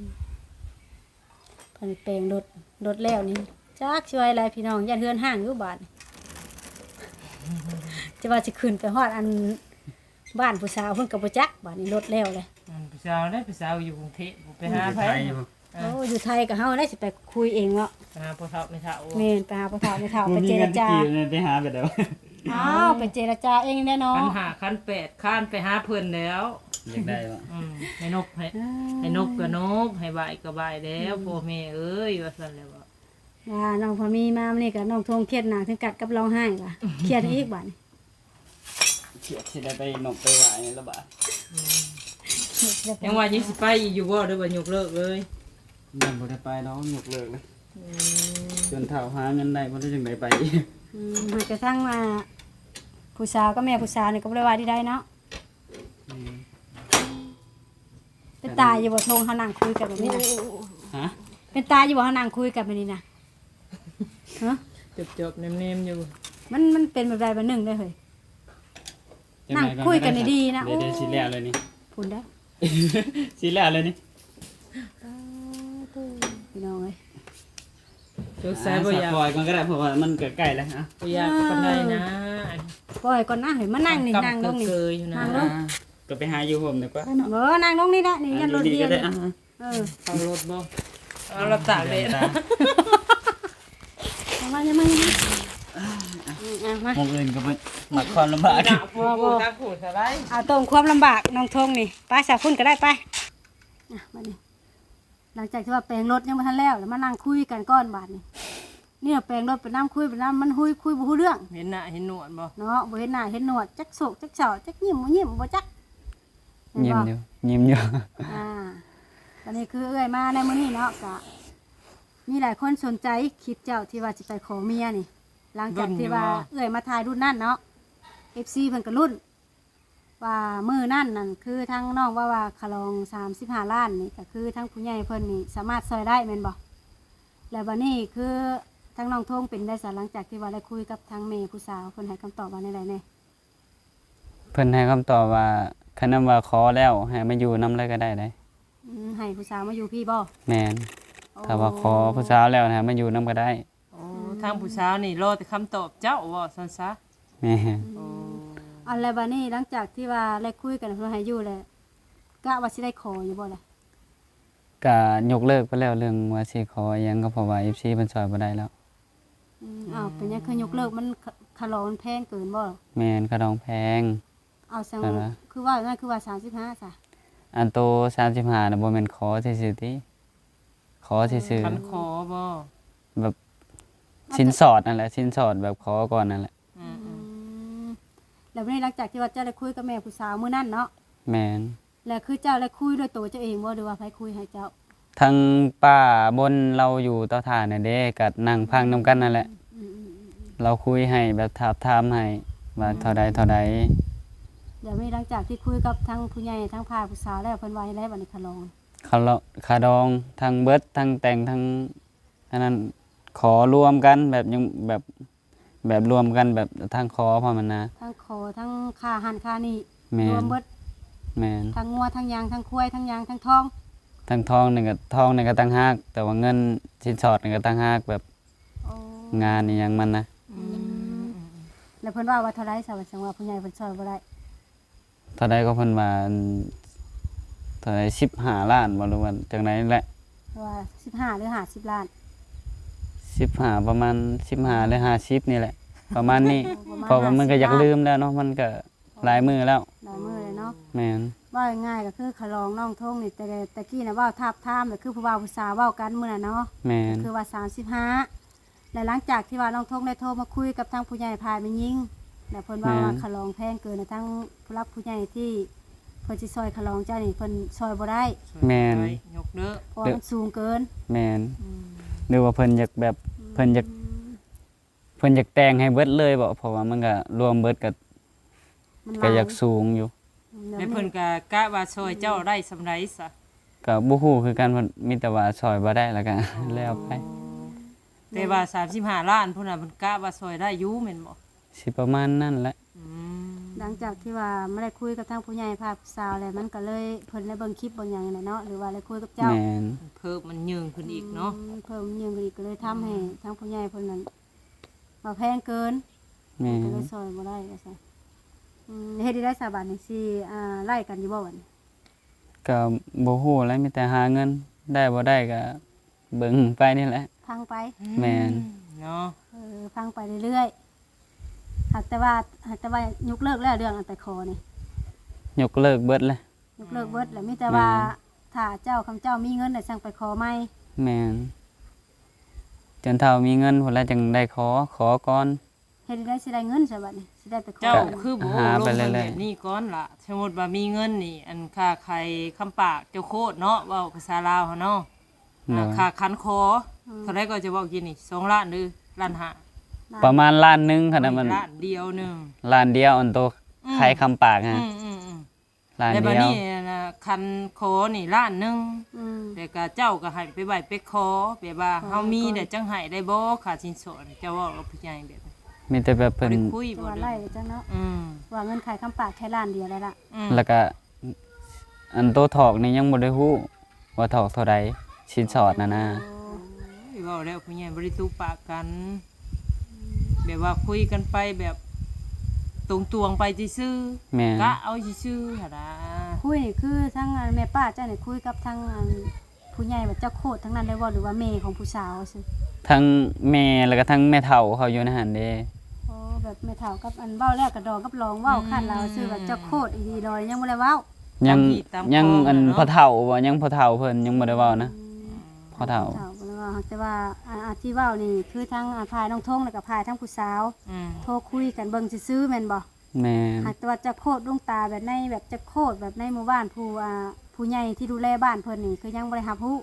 ເພິ່ນແປງລົດ ລົດແລ້ວນີ້ ຈັກຊິວ່າໃດພີ່ນ້ອງ ຢ້ານເຮືອນຮ້າງຢູ່ບາດນີ້ ຈະວ່າຊິຂຶ້ນໄປຮອດອັນ ບ້ານຜູ້ສາວເພິ່ນກໍບໍ່ຈັກ ບາດນີ້ລົດແລ້ວແຫຼະ. ອືມ ຜູ້ສາວເດ້ ຜູ້ສາວຢູ່ກຸງເທບ ໄປຫາໃຜ? ຢູ່ໄທຢູ່ບໍ່? ເອີ ໂອ້ ຢູ່ໄທກໍເຮົາໄດ້ຊິໄປຄຸຍເອງເນາະ. ໄປຫາພໍ່ເຖົ້າແມ່ເຖົ້າ. ແມ່ນ ໄປຫາພໍ່ເຖົ້າແມ່ເຖົ້າ ໄປເຈລະຈາ. ບໍ່ມີເງິນໄປຫາໄປແລ້ວ. ອ້າວ ໄປເຈລະຈາເອງແດ່ເນາະ. ຄັນຫ້າ ຄັນແປດ ຄານໄປຫາເພິ່ນແລ້ວ. ຢາກໄດ້ບໍ່? ອືມ ໃຫ້ນົບ ໃຫ້ ອືມ ໃຫ້ນົບກໍນົບ ໃຫ້ໄຫວ້ກໍໄຫວ້ແລ້ວ. ອືມ ພໍ່ແມ່ເອີຍ ວ່າຊັ້ນແຫຼະ. ວ່ານ້ອງພາມີມາມື້ນີ້ກໍນ້ອງທົງຄຽດໜັກເຖິງກັດກັບຮ້ອງໄຫ້ວ່າ ຄຽດອີກບາດນີ້. ຄຽດຊິໄດ້ໄປນົບໄປໄຫວ້ລະບາດ. ອືມ ຍັງວ່າຍັງຊິໄປອີກຢູ່ບໍ່ ຫຼືວ່າຍົກເລີກເລີຍ? ຍັງບໍ່ໄດ້ໄປດອກ ຍົກເລີກເລີຍ. ອືມ ຈົນເຖົ້າຫາເງິນໄດ້ບໍ່ໄດ້ ຈັ່ງໄດ້ໄປອີກ. ອືມ ຫາກະທັງ ອ່າ ຜູ້ສາວກັບແມ່ຜູ້ສາວນີ້ກໍບໍ່ໄດ້ວ່າດີໃດເນາະ. ອືມ ເປັນຕາຢູ່ບໍ່ ທົງ ເຮົານັ່ງຄຸຍກັນແບບນີ້ນະ? ຮະ? ເປັນຕາຢູ່ບໍ່ ເຮົານັ່ງຄຸຍກັນແບບນີ້ນະ? ຮະ? ຈອບໆ ແນມໆ ຢູ່. ມັນ ມັນເປັນແບບໃດ ແບບໜຶ່ງເດ້ເຮີ້ຍ. ນັ່ງຄຸຍກັນດີໆ ນະ. ໂອ້ ຊິແລ້ວເລີຍນີ້ ພຸ້ນເດ້ ຊິແລ້ວເລີຍນີ້. ປາໂຕ ພີ່ນ້ອງເອີຍ. ສົງໄສບໍ່ຢາກ ອ່າ ສະປອຍກ່ອນກໍໄດ້ ເພາະວ່າມັນກໍໃກ້ແລ້ວ. ບໍ່ຢາກປານໃດນະ. ອ່າ ປ່ອຍກ່ອນນະ ໃຫ້ມານັ່ງນີ້ ນັ່ງລົງນີ້ ນັ່ງລົງ. ອ່າ ກໍໄປຫາຢູ່ຮົ່ມດີກວ່າເນາະ. ບໍ່ ນັ່ງລົງນີ້ແຫຼະ ນີ້ ອ່າ ຍັນລົດເຮຍ. ອ່າ ເອີ ເຂົ້າລົດບໍ່? ເອົາ ລັບຕາກແດດ. ເອົາມາ ເອົາມາ ເອົາມາ. ອືມ ອ່ະ ມາ ໝ່ອງອື່ນກໍບໍ່ມັກຄວາມລຳບາກ. ບໍ່ ບໍ່ ເອົາຕົງຄວາມລຳບາກນ້ອງທົງນີ້. ໄປຊະ ພຸ້ນກໍໄດ້ ໄປ. ອ່ະ ບາດນີ້ ຫຼັງຈາກທີ່ວ່າແປງລົດຍັງບໍ່ທັນແລ້ວ ແລ້ວມານັ່ງຄຸຍກັນກ່ອນບາດນີ້. ນີ້ແປງລົດໄປນຳ ຄຸຍໄປນຳ ມັນຄຸຍ ຄຸຍບໍ່ຮູ້ເລື່ອງ. ເຫັນໜ້າເຫັນໜວດບໍ່? ເນາະ ບໍ່ເຫັນໜ້າເຫັນໜວດ ຈັກໂສກຈັກເສົ້າ ຈັກຍິ້ມບໍ່ຍິ້ມ ບໍ່ຈັກ. ແມ່ນບໍ່? ຍິ້ມຢູ່ ຍິ້ມຢູ່. ອ່າ ຕອນນີ້ຄືເອື້ອຍມາໃນມື້ນີ້ເນາະ ກະມີຫຼາຍຄົນສົນໃຈຄລິບເຈົ້າທີ່ວ່າຊິໄປຂໍເມຍນີ້. ຫຼັງຈາກທີ່ວ່າເອື້ອຍມາຖ່າຍລຸ້ນນັ້ນເນາະ ເອັຟຊີເພິ່ນກໍລຸ້ນ ວ່າມື້ນັ້ນນັ້ນ ຄືທາງນ້ອງເວົ້າວ່າຂະຫຼອງສາມສິບຫ້າລ້ານນີ້ ກໍຄືທາງຜູ້ໃຫຍ່ເພິ່ນນີ້ສາມາດຊ່ອຍໄດ້ແມ່ນບໍ່? ແລ້ວບັດນີ້ຄືທາງນ້ອງທົງເປັນໄດ້ສາ ຫຼັງຈາກທີ່ວ່າໄດ້ຄຸຍກັບທາງແມ່ຜູ້ສາວ ເພິ່ນໃຫ້ຄຳຕອບວ່າແນວໃດແດ່? ເພິ່ນໃຫ້ຄຳຕອບວ່າ ຄັນນຳວ່າຂໍແລ້ວໃຫ້ມາຢູ່ນຳເລີຍກໍໄດ້ເດ້. ອືມ ໃຫ້ຜູ້ສາວມາຢູ່ພີ້ບໍ່? ແມ່ນ. ໂອ້ ຖ້າວ່າຂໍຜູ້ສາວແລ້ວໃຫ້ມາຢູ່ນຳກໍໄດ້. ໂອ້ ອືມ ທາງຜູ້ສາວນີ້ລໍແຕ່ຄຳຕອບເຈົ້າ ເວົ້າຊັ້ນຊະ. ແມ່ນ. ໂອ້ ອືມ ອັນ ແລ້ວບັດນີ້ຫຼັງຈາກທີ່ວ່າໄດ້ຄຸຍກັນເພິ່ນໃຫ້ຢູ່ແລ້ວ ກະວ່າຊິໄດ້ຂໍຢູ່ບໍ່ລະ? ກະຍົກເລີກໄປແລ້ວເລື່ອງວ່າຊິຂໍອີ່ຫຍັງ ກໍເພາະວ່າເອັຟຊີເພິ່ນຊ່ອຍບໍ່ໄດ້ແລ້ວ. ອືມ ອ້າວ ເປັນຫຍັງຄືຍົກເລີກ? ມັນ ຄະ ຄ່າດອງມັນແພງເກີນບໍ່? ແມ່ນ ຄ່າດອງແພງ. ເອົາ ຈັ່ງ ຄືວ່ານັ້ນ ຄືວ່າສາມສິບຫ້າຊະ? ອັນໂຕສາມສິບຫ້ານະ ບໍ່ແມ່ນຂໍຊື່ໆຕິ? ຂໍຊື່ໆ. ຄັນຂໍບໍ່? ແບບສິນສອດນັ້ນແຫຼະ ສິນສອດແບບຂໍກ່ອນນັ້ນແຫຼະ. ອືມ ອືມ ແລ້ວບັດນີ້ຫຼັງຈາກທີ່ວ່າເຈົ້າໄດ້ຄຸຍກັບແມ່ຜູ້ສາວມື້ນັ້ນເນາະ? ແມ່ນ. ແລ້ວຄືເຈົ້າໄດ້ຄຸຍດ້ວຍໂຕເຈົ້າເອງບໍ່ ຫຼືວ່າໃຜຄຸຍໃຫ້ເຈົ້າ? ທັງປ້າບົນລາວຢູ່ເຕົາຖ່ານນັ້ນເດ້ ກໍນັ່ງຟັງນຳກັນນັ້ນແຫຼະ. ອືມໆໆໆ ລາວຄຸຍໃຫ້ແບບທາບທາມໃຫ້ວ່າ ອືມ ເທົ່າໃດເທົ່າໃດ. ແລ້ວບັດນີ້ຫຼັງຈາກທີ່ຄຸຍກັບທັງຜູ້ໃຫຍ່ ທັງຝ່າຍຜູ້ສາວແລ້ວ ເພິ່ນວ່າຈັ່ງໃດບັດນີ້ ຄ່າດອງ? ຄ່າ ຄ່າດອງທັງເບິດ ທັງແຕ່ງ ທັງ ອັນນັ້ນ ຂໍລວມກັນແບບ ຍັງແບບ ແບບລວມກັນ ແບບທັງຂໍພ້ອມຫັ້ນນະ ທັງຂໍ ທັງຄ່າຫັ້ນຄ່ານີ້. ແມ່ນ ລວມເບິດ. ແມ່ນ. ທັງງົວ ທັງຫຍັງ ທັງຄວາຍ ທັງຫຍັງ ທັງທອງ ທັງທອງນີ້ກໍ ທອງນີ້ກໍຕ່າງຫາກ ແຕ່ວ່າເງິນສິນສອດນີ້ກໍຕ່າງຫາກ ແບບ ໂອ້ ງານອີ່ຫຍັງມັນນະ. ອືມ ອືມ ແລ້ວເພິ່ນເວົ້າວ່າເທົ່າໃດຊະ ວ່າຈັ່ງວ່າຜູ້ໃຫຍ່ເພິ່ນຊ່ອຍບໍ່ໄດ້? ເທົ່າໃດກໍເພິ່ນວ່າ ອັນ ເທົ່າໃດ ສິບຫ້າລ້ານບໍ່ ຫຼືວ່າຈັ່ງໃດແຫຼະ ວ່າສິບຫ້າ ຫຼື ຫ້າສິບລ້ານ? ສິບຫ້າ ປະມານສິບຫ້າ ຫຼື ຫ້າສິບນີ້ແຫຼະ ປະມານນີ້. ໂອ້ ປະມານ ເພາະວ່າມັນກໍຢາກລືມແລ້ວເນາະ ມັນກໍຫຼາຍມື້ແລ້ວ. ຫຼາຍມື້ແລ້ວເນາະ. ແມ່ນ. ເວົ້າງ່າຍໆກໍຄືຂະຫຼອງນ້ອງທົງນີ້ ແຕ່ ແຕ່ກີ້ນະເວົ້າທາບທາມ ກໍຄືຜູ້ບ່າວຜູ້ສາວເວົ້າກັນມື້ນັ້ນເນາະ. ແມ່ນ. ກໍຄືວ່າສາມສິບຫ້າ ແລະ ຫຼັງຈາກທີ່ວ່ານ້ອງທົງໄດ້ໂທມາຄຸຍກັບທາງຜູ້ໃຫຍ່ຝ່າຍແມ່ຍິງ ແລະ ເພິ່ນວ່າ ແມ່ນ ວ່າຂະຫຼອງແພງເກີນ ທາງຜູ້ຫຼັກຜູ້ໃຫຍ່ທີ່ເພິ່ນຊິຊ່ອຍຂະຫຼອງເຈົ້ານີ້ ເພິ່ນຊ່ອຍບໍ່ໄດ້. ແມ່ນ. ຍົກເລີກ ເພາະວ່າມັນສູງເກີນ. ແມ່ນ. ອືມ ຫຼືວ່າເພິ່ນຢາກແບບ ອືມ ເພິ່ນຢາກ ເພິ່ນຢາກແຕ່ງໃຫ້ເບິດເລີຍບໍ? ເພາະວ່າມັນກະລວມເບິດກະ ມັນຫຼາຍ ກະຢາກສູງຢູ່. ອືມ ແລ້ວເພິ່ນກະກະວ່າຊ່ອຍເຈົ້າໄດ້ສ່ຳໃດຊະ? ກະບໍ່ຮູ້ຄືກັນ ເພິ່ນມີແຕ່ວ່າຊ່ອຍບໍ່ໄດ້ ແລ້ວກະ ອໍ ແລ້ວໄປ. ແຕ່ວ່າສາມສິບຫ້າລ້ານພຸ້ນນະ ເພິ່ນກະວ່າຊ່ອຍໄດ້ຢູ່ແມ່ນບໍ່? ຊິປະມານນັ້ນແຫຼະ. ອືມ ຫຼັງຈາກທີ່ວ່າມາໄດ້ຄຸຍກັບທາງຜູ້ໃຫຍ່ຝ່າຍຜູ້ສາວແລ້ວ ມັນກະເລີຍ ເພິ່ນໄດ້ເບິ່ງຄລິບເບິ່ງຫຍັງຫັ້ນແຫຼະເນາະ ຫຼືວ່າໄດ້ຄຸຍກັບເຈົ້າ. ແມ່ນ. ເພີ່ມມັນຍືງຂຶ້ນອີກເນາະ. ອືມ ເພີ່ມຍືງຂຶ້ນອີກ ກະເລີຍທຳໃຫ້ ອືມ ທາງຜູ້ໃຫຍ່ເພິ່ນນັ້ນ ວ່າແພງເກີນ. ແມ່ນ. ກໍເລີຍຊ່ອຍບໍ່ໄດ້ວ່າຊັ້ນ. ອືມ ເຮັດໄດ້ຊະບາດນີ້ ຊິ ອ່າ ໄລ່ກັນຢູ່ບໍ່ບັດນີ້? ກໍບໍ່ຮູ້ແຫຼະ ມີແຕ່ຫາເງິນ ໄດ້ບໍ່ໄດ້ກໍເບິ່ງໄປນີ້ແຫຼະ ຟັງໄປ. ແມ່ນ ເນາະ ເອີ ຟັງໄປເລື້ອຍໆ ຫາກແຕ່ວ່າ ຫາກແຕ່ວ່າຍົກເລີກແລ້ວ ເລື່ອງອັນໄປຂໍນີ້ ຍົກເລີກເບິດແຫຼະ. ຍົກເລີກເບິດແຫຼະ ມີແຕ່ວ່າ ແມ່ນ ຖ້າເຈົ້າ ຄຳເຈົ້າມີເງິນແລ້ວຈັ່ງໄປຂໍໃໝ່. ແມ່ນ ຈົນເທົ່າມີເງິນພຸ້ນແຫຼະຈຶ່ງໄດ້ຂໍ ຂໍກ່ອນ. ເຮັດໃດຊິໄດ້ເງິນຊະບັດນີ້ ຊິໄດ້ໄປຂໍ ເຈົ້າຄືບໍ່ອົບຮົມເພິ່ນແບບນີ້ກ່ອນລະ? ສົມມຸດວ່າມີເງິນນີ້ ອັນຄ່າໄຂຄຳປາກເຈົ້າໂຄດເນາະ ເວົ້າພາສາລາວເຮົາເນາະ ໂດຍ ອ່າ ຄ່າຂັນຂໍ ອືມ ເທົ່າໃດກໍຈະເວົ້າກີ້ນີ້ ສອງລ້ານ ຫຼື ລ້ານຫ້າ? ປະມານລ້ານໜຶ່ງ ຄັນມັນ ໂອ້ຍ ລ້ານດຽວໜຶ່ງ ລ້ານດຽວ ອັນໂຕ ອືມ ໄຂຄຳປາກຫັ້ນ ອືມໆໆ ລ້ານດຽວ ແລ້ວບັດນີ້ນະ ຄັນຂໍນີ້ລ້ານໜຶ່ງ ອືມ ແລ້ວກະເຈົ້າກະໃຫ້ໄປໄຫວ້ໄປຂໍ ແບບວ່າເຮົາມີແລ້ວຈັ່ງໃຫ້ໄດ້ບໍ່ ຄ່າສິນສອດ ເຈົ້າເວົ້າກັບຜູ້ໃຫຍ່ແບບ ມີແຕ່ແບບເພິ່ນ ບໍ່ໄດ້ຄຸຍ ແຕ່ວ່າໄລ່ຈັງເນາະ ອືມ ວ່າເງິນຂາຍຄຳປາກແຄ່ລ້ານດຽວແລ້ວລະ ອືມ ແລ້ວກະ ອັນໂຕຖອກນີ້ຍັງບໍ່ໄດ້ຮູ້ວ່າຖອກເທົ່າໃດ ສິນສອດນະນາ ໂອ້ຍ ເວົ້າແລ້ວຜູ້ໃຫຍ່ບໍ່ໄດ້ຕຸປາກກັນ ແບບວ່າຄຸຍກັນໄປແບບຕົງຕວງໄປຊື່ໆ ແມ່ນ ກະເອົາຊື່ໆຫັ້ນນະ ຄຸຍນີ້ຄືທາງ ອັນ ແມ່ປ້າເຈົ້ານີ້ຄຸຍກັບທາງ ອັນ ຜູ້ໃຫຍ່ວ່າເຈົ້າໂຄດທັງນັ້ນເລີຍບໍ່ ຫຼືວ່າແມ່ຂອງຜູ້ສາວຊື່? ທັງແມ່ ແລ້ວກໍທັງແມ່ເຖົ້າເຂົາຢູ່ໃນຫັ້ນເດ້ ໂອ້ ແບບແມ່ເຖົ້າກັບ ອັນ ເວົ້າແລ້ວກະດອງກັບລອງເວົ້າ ອືມ ຄັນລາວຊື່ວ່າເຈົ້າໂຄດອີ່ຫຼີດອຍ ຍັງບໍ່ໄດ້ເວົ້າ ຍັງ ຕາມຮີດຕາມຄອງ ຍັງ ອັນ ເນາະ ພໍ່ເຖົ້າບໍ່ ຍັງພໍ່ເຖົ້າເພິ່ນຍັງບໍ່ໄດ້ເວົ້ານະ ອືມ ພໍ່ເຖົ້າ ພໍ່ເຖົ້າບໍ່ໄດ້ເວົ້າ ຫາກແຕ່ວ່າ ອາ ອາ ທີ່ເວົ້ານີ້ຄືທາງ ອາ ຝ່າຍນ້ອງທົງ ແລ້ວກໍຝ່າຍທາງຜູ້ສາວ ອືມ ໂທຄຸຍກັນເບິ່ງຊື່ໆແມ່ນບໍ່? ແມ່ນ ຫາກແຕ່ວ່າຈະໂຄດດວງຕາແບບໃນ ແບບຈະໂຄດແບບໃນໝູ່ບ້ານ ຜູ້ ອາ ຜູ້ໃຫຍ່ທີ່ດູແລບ້ານເພິ່ນນີ້ ຄືຍັງບໍ່ໄດ້ຮັບຮູ້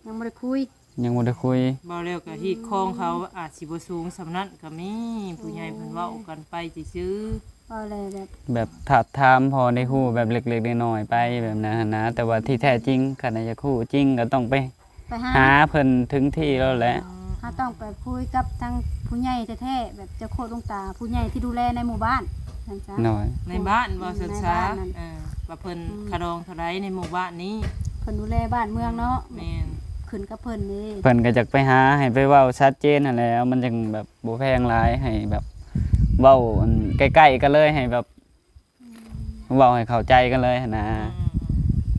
ຍັງບໍ່ໄດ້ຄຸຍ ຍັງບໍ່ໄດ້ຄຸຍ ເວົ້າແລ້ວກໍຮີດຄອງເຂົາອາດຊິບໍ່ສູງສ່ຳນັ້ນກໍມີ ຜູ້ໃຫຍ່ເພິ່ນເວົ້າກັນໄປຊື່ໆ ເວົ້າແລ້ວແບບ ແບບທາບທາມພໍໄດ້ຮູ້ແບບເລັກໆນ້ອຍໆໄປແບບນັ້ນຫັ້ນນະ ແຕ່ວ່າທີ່ແທ້ຈິງ ຄັນວ່າຢາກຮູ້ຈິງກໍຕ້ອງໄປ ໄປຫາ ຫາເພິ່ນເຖິງທີ່ໂລດແຫຼະ ເຮົາຕ້ອງໄປຄຸຍກັບທາງຜູ້ໃຫຍ່ແທ້ໆ ແບບເຈົ້າໂຄດດວງຕາ ຜູ້ໃຫຍ່ທີ່ດູແລໃນໝູ່ບ້ານ ຊັ້ນຊະ ໂດຍ ໃນບ້ານ ເວົ້າຊັ້ນຊະ ໃນບ້ານນັ້ນ ເອີ ວ່າເພິ່ນ ອືມ ຄ່າດອງເທົ່າໃດໃນໝູ່ບ້ານນີ້ ເພິ່ນດູແລບ້ານເມືອງເນາະ ແມ່ນ ຂຶ້ນກັບເພິ່ນເດ້ ເພິ່ນກໍຢາກໄປຫາ ໃຫ້ໄປເວົ້າຊັດເຈນຫັ້ນແຫຼະ ມັນຈັ່ງແບບບໍ່ແພງຫຼາຍ ໃຫ້ແບບເວົ້າ ອັນ ໃກ້ໆກັນເລີຍ ໃຫ້ແບບ ອືມ ເວົ້າໃຫ້ເຂົ້າໃຈກັນເລີຍຫັ້ນນະ ອືມໆ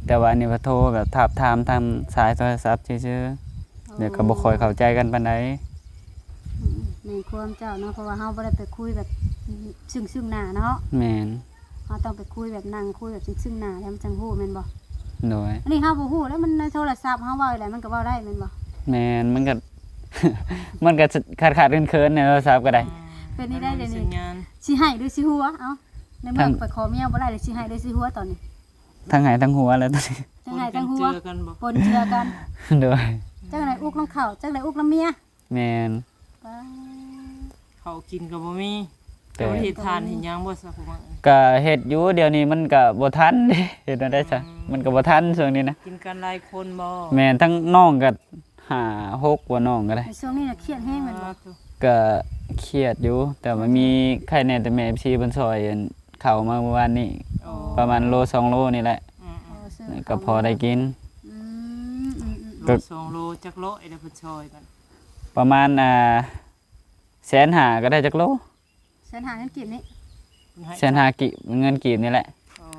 ໆ ແຕ່ວ່າອັນນີ້ວ່າໂທແບບທາບທາມທາງສາຍໂທລະສັບຊື່ໆ ໂອ້ ແລ້ວກໍບໍ່ຄ່ອຍເຂົ້າໃຈກັນປານໃດ ອືມ ແມ່ນຄວາມເຈົ້າເນາະ ເພາະວ່າເຮົາບໍ່ໄດ້ໄປຄຸຍແບບເຊິ່ງໆໜ້າເນາະ ແມ່ນ ເຮົາຕ້ອງໄປຄຸຍແບບນັ່ງຄຸຍແບບເຊິ່ງໆໜ້າ ແລ້ວມັນຈັ່ງຮູ້ແມ່ນບໍ່? ໂດຍ ອັນນີ້ເຮົາບໍ່ຮູ້ແລ້ວ ມັນໃນໂທລະສັບເຮົາເວົ້າໄດ້ ມັນກໍເວົ້າໄດ້ແມ່ນບໍ່? ແມ່ນ ມັນກໍ ມັນກໍຂາດໆເຂີນໆໃນໂທລະສັບກໍໄດ້ ອືມ ເປັນນີ້ໄດ້ ມັນບໍ່ມີສັນຍານ ດຽວນີ້ ຊິໃຫ້ຫຼືຊິຫົວ ເອົ້າ ໃນເມື່ອ ທັງ ໄປຂໍເມຍບໍ່ໄດ້ ແລ້ວຊິໃຫ້ຫຼືຊິຫົວຕອນນີ້? ທັງໃຫ້ທັງຫົວແລ້ວຕອນນີ້ ທັງໃຫ້ທັງຫົວ ປົນເຈືອກັນບໍ່? ປົນເຈືອກັນ ໂດຍ ຈັກໄດ້ອຸກນຳເຂົາ ຈັກໄດ້ອຸກນຳເມຍ ແມ່ນ ປາ ເຂົ້າກິນກໍບໍ່ມີ ແຕ່ ເຈົ້າເຮັດທານເຮັດຫຍັງບໍ່ຊະ ຜູ້ວ່າ? ກໍເຮັດຢູ່ ດຽວນີ້ມັນກໍບໍ່ທັນເດ້ ເຮັດແນວໃດຊະ ອືມ ມັນກໍບໍ່ທັນຊ່ວງນີ້ນະ ກິນກັນຫຼາຍຄົນບໍ່? ແມ່ນ ທັງນ້ອງກໍຫ້າຫົກ ວ່ານ້ອງກໍໄດ້ ໃນຊ່ວງນີ້ນະຄຽດແຮງແມ່ນບໍ່? ອ່າ ໂທ້ ກໍຄຽດຢູ່ ແຕ່ວ່າມີ ອືມ ໃຄແດ່ ແຕ່ແມ່ເອັຟຊີເພິ່ນຊ່ອຍ ອັນ ເຂົ້າມາມື້ວານນີ້ ໂອ້ ປະມານໂລສອງໂລນີ້ແຫຼະ ອືມໆ ກໍພໍໄດ້ກິນ ອືມໆໆ ໂລສອງໂລ ຈັກຮ້ອຍແລ້ວເພິ່ນຊ່ອຍບັດ? ປະມານ ອ່າ ແສນຫ້າ ກໍໄດ້ຈັກໂລ? ແສນຫ້າເງິນກີບນີ້ ແສນຫ້າກີບ ເງິນກີບນີ້ແຫຼະ ໂອ້ ອື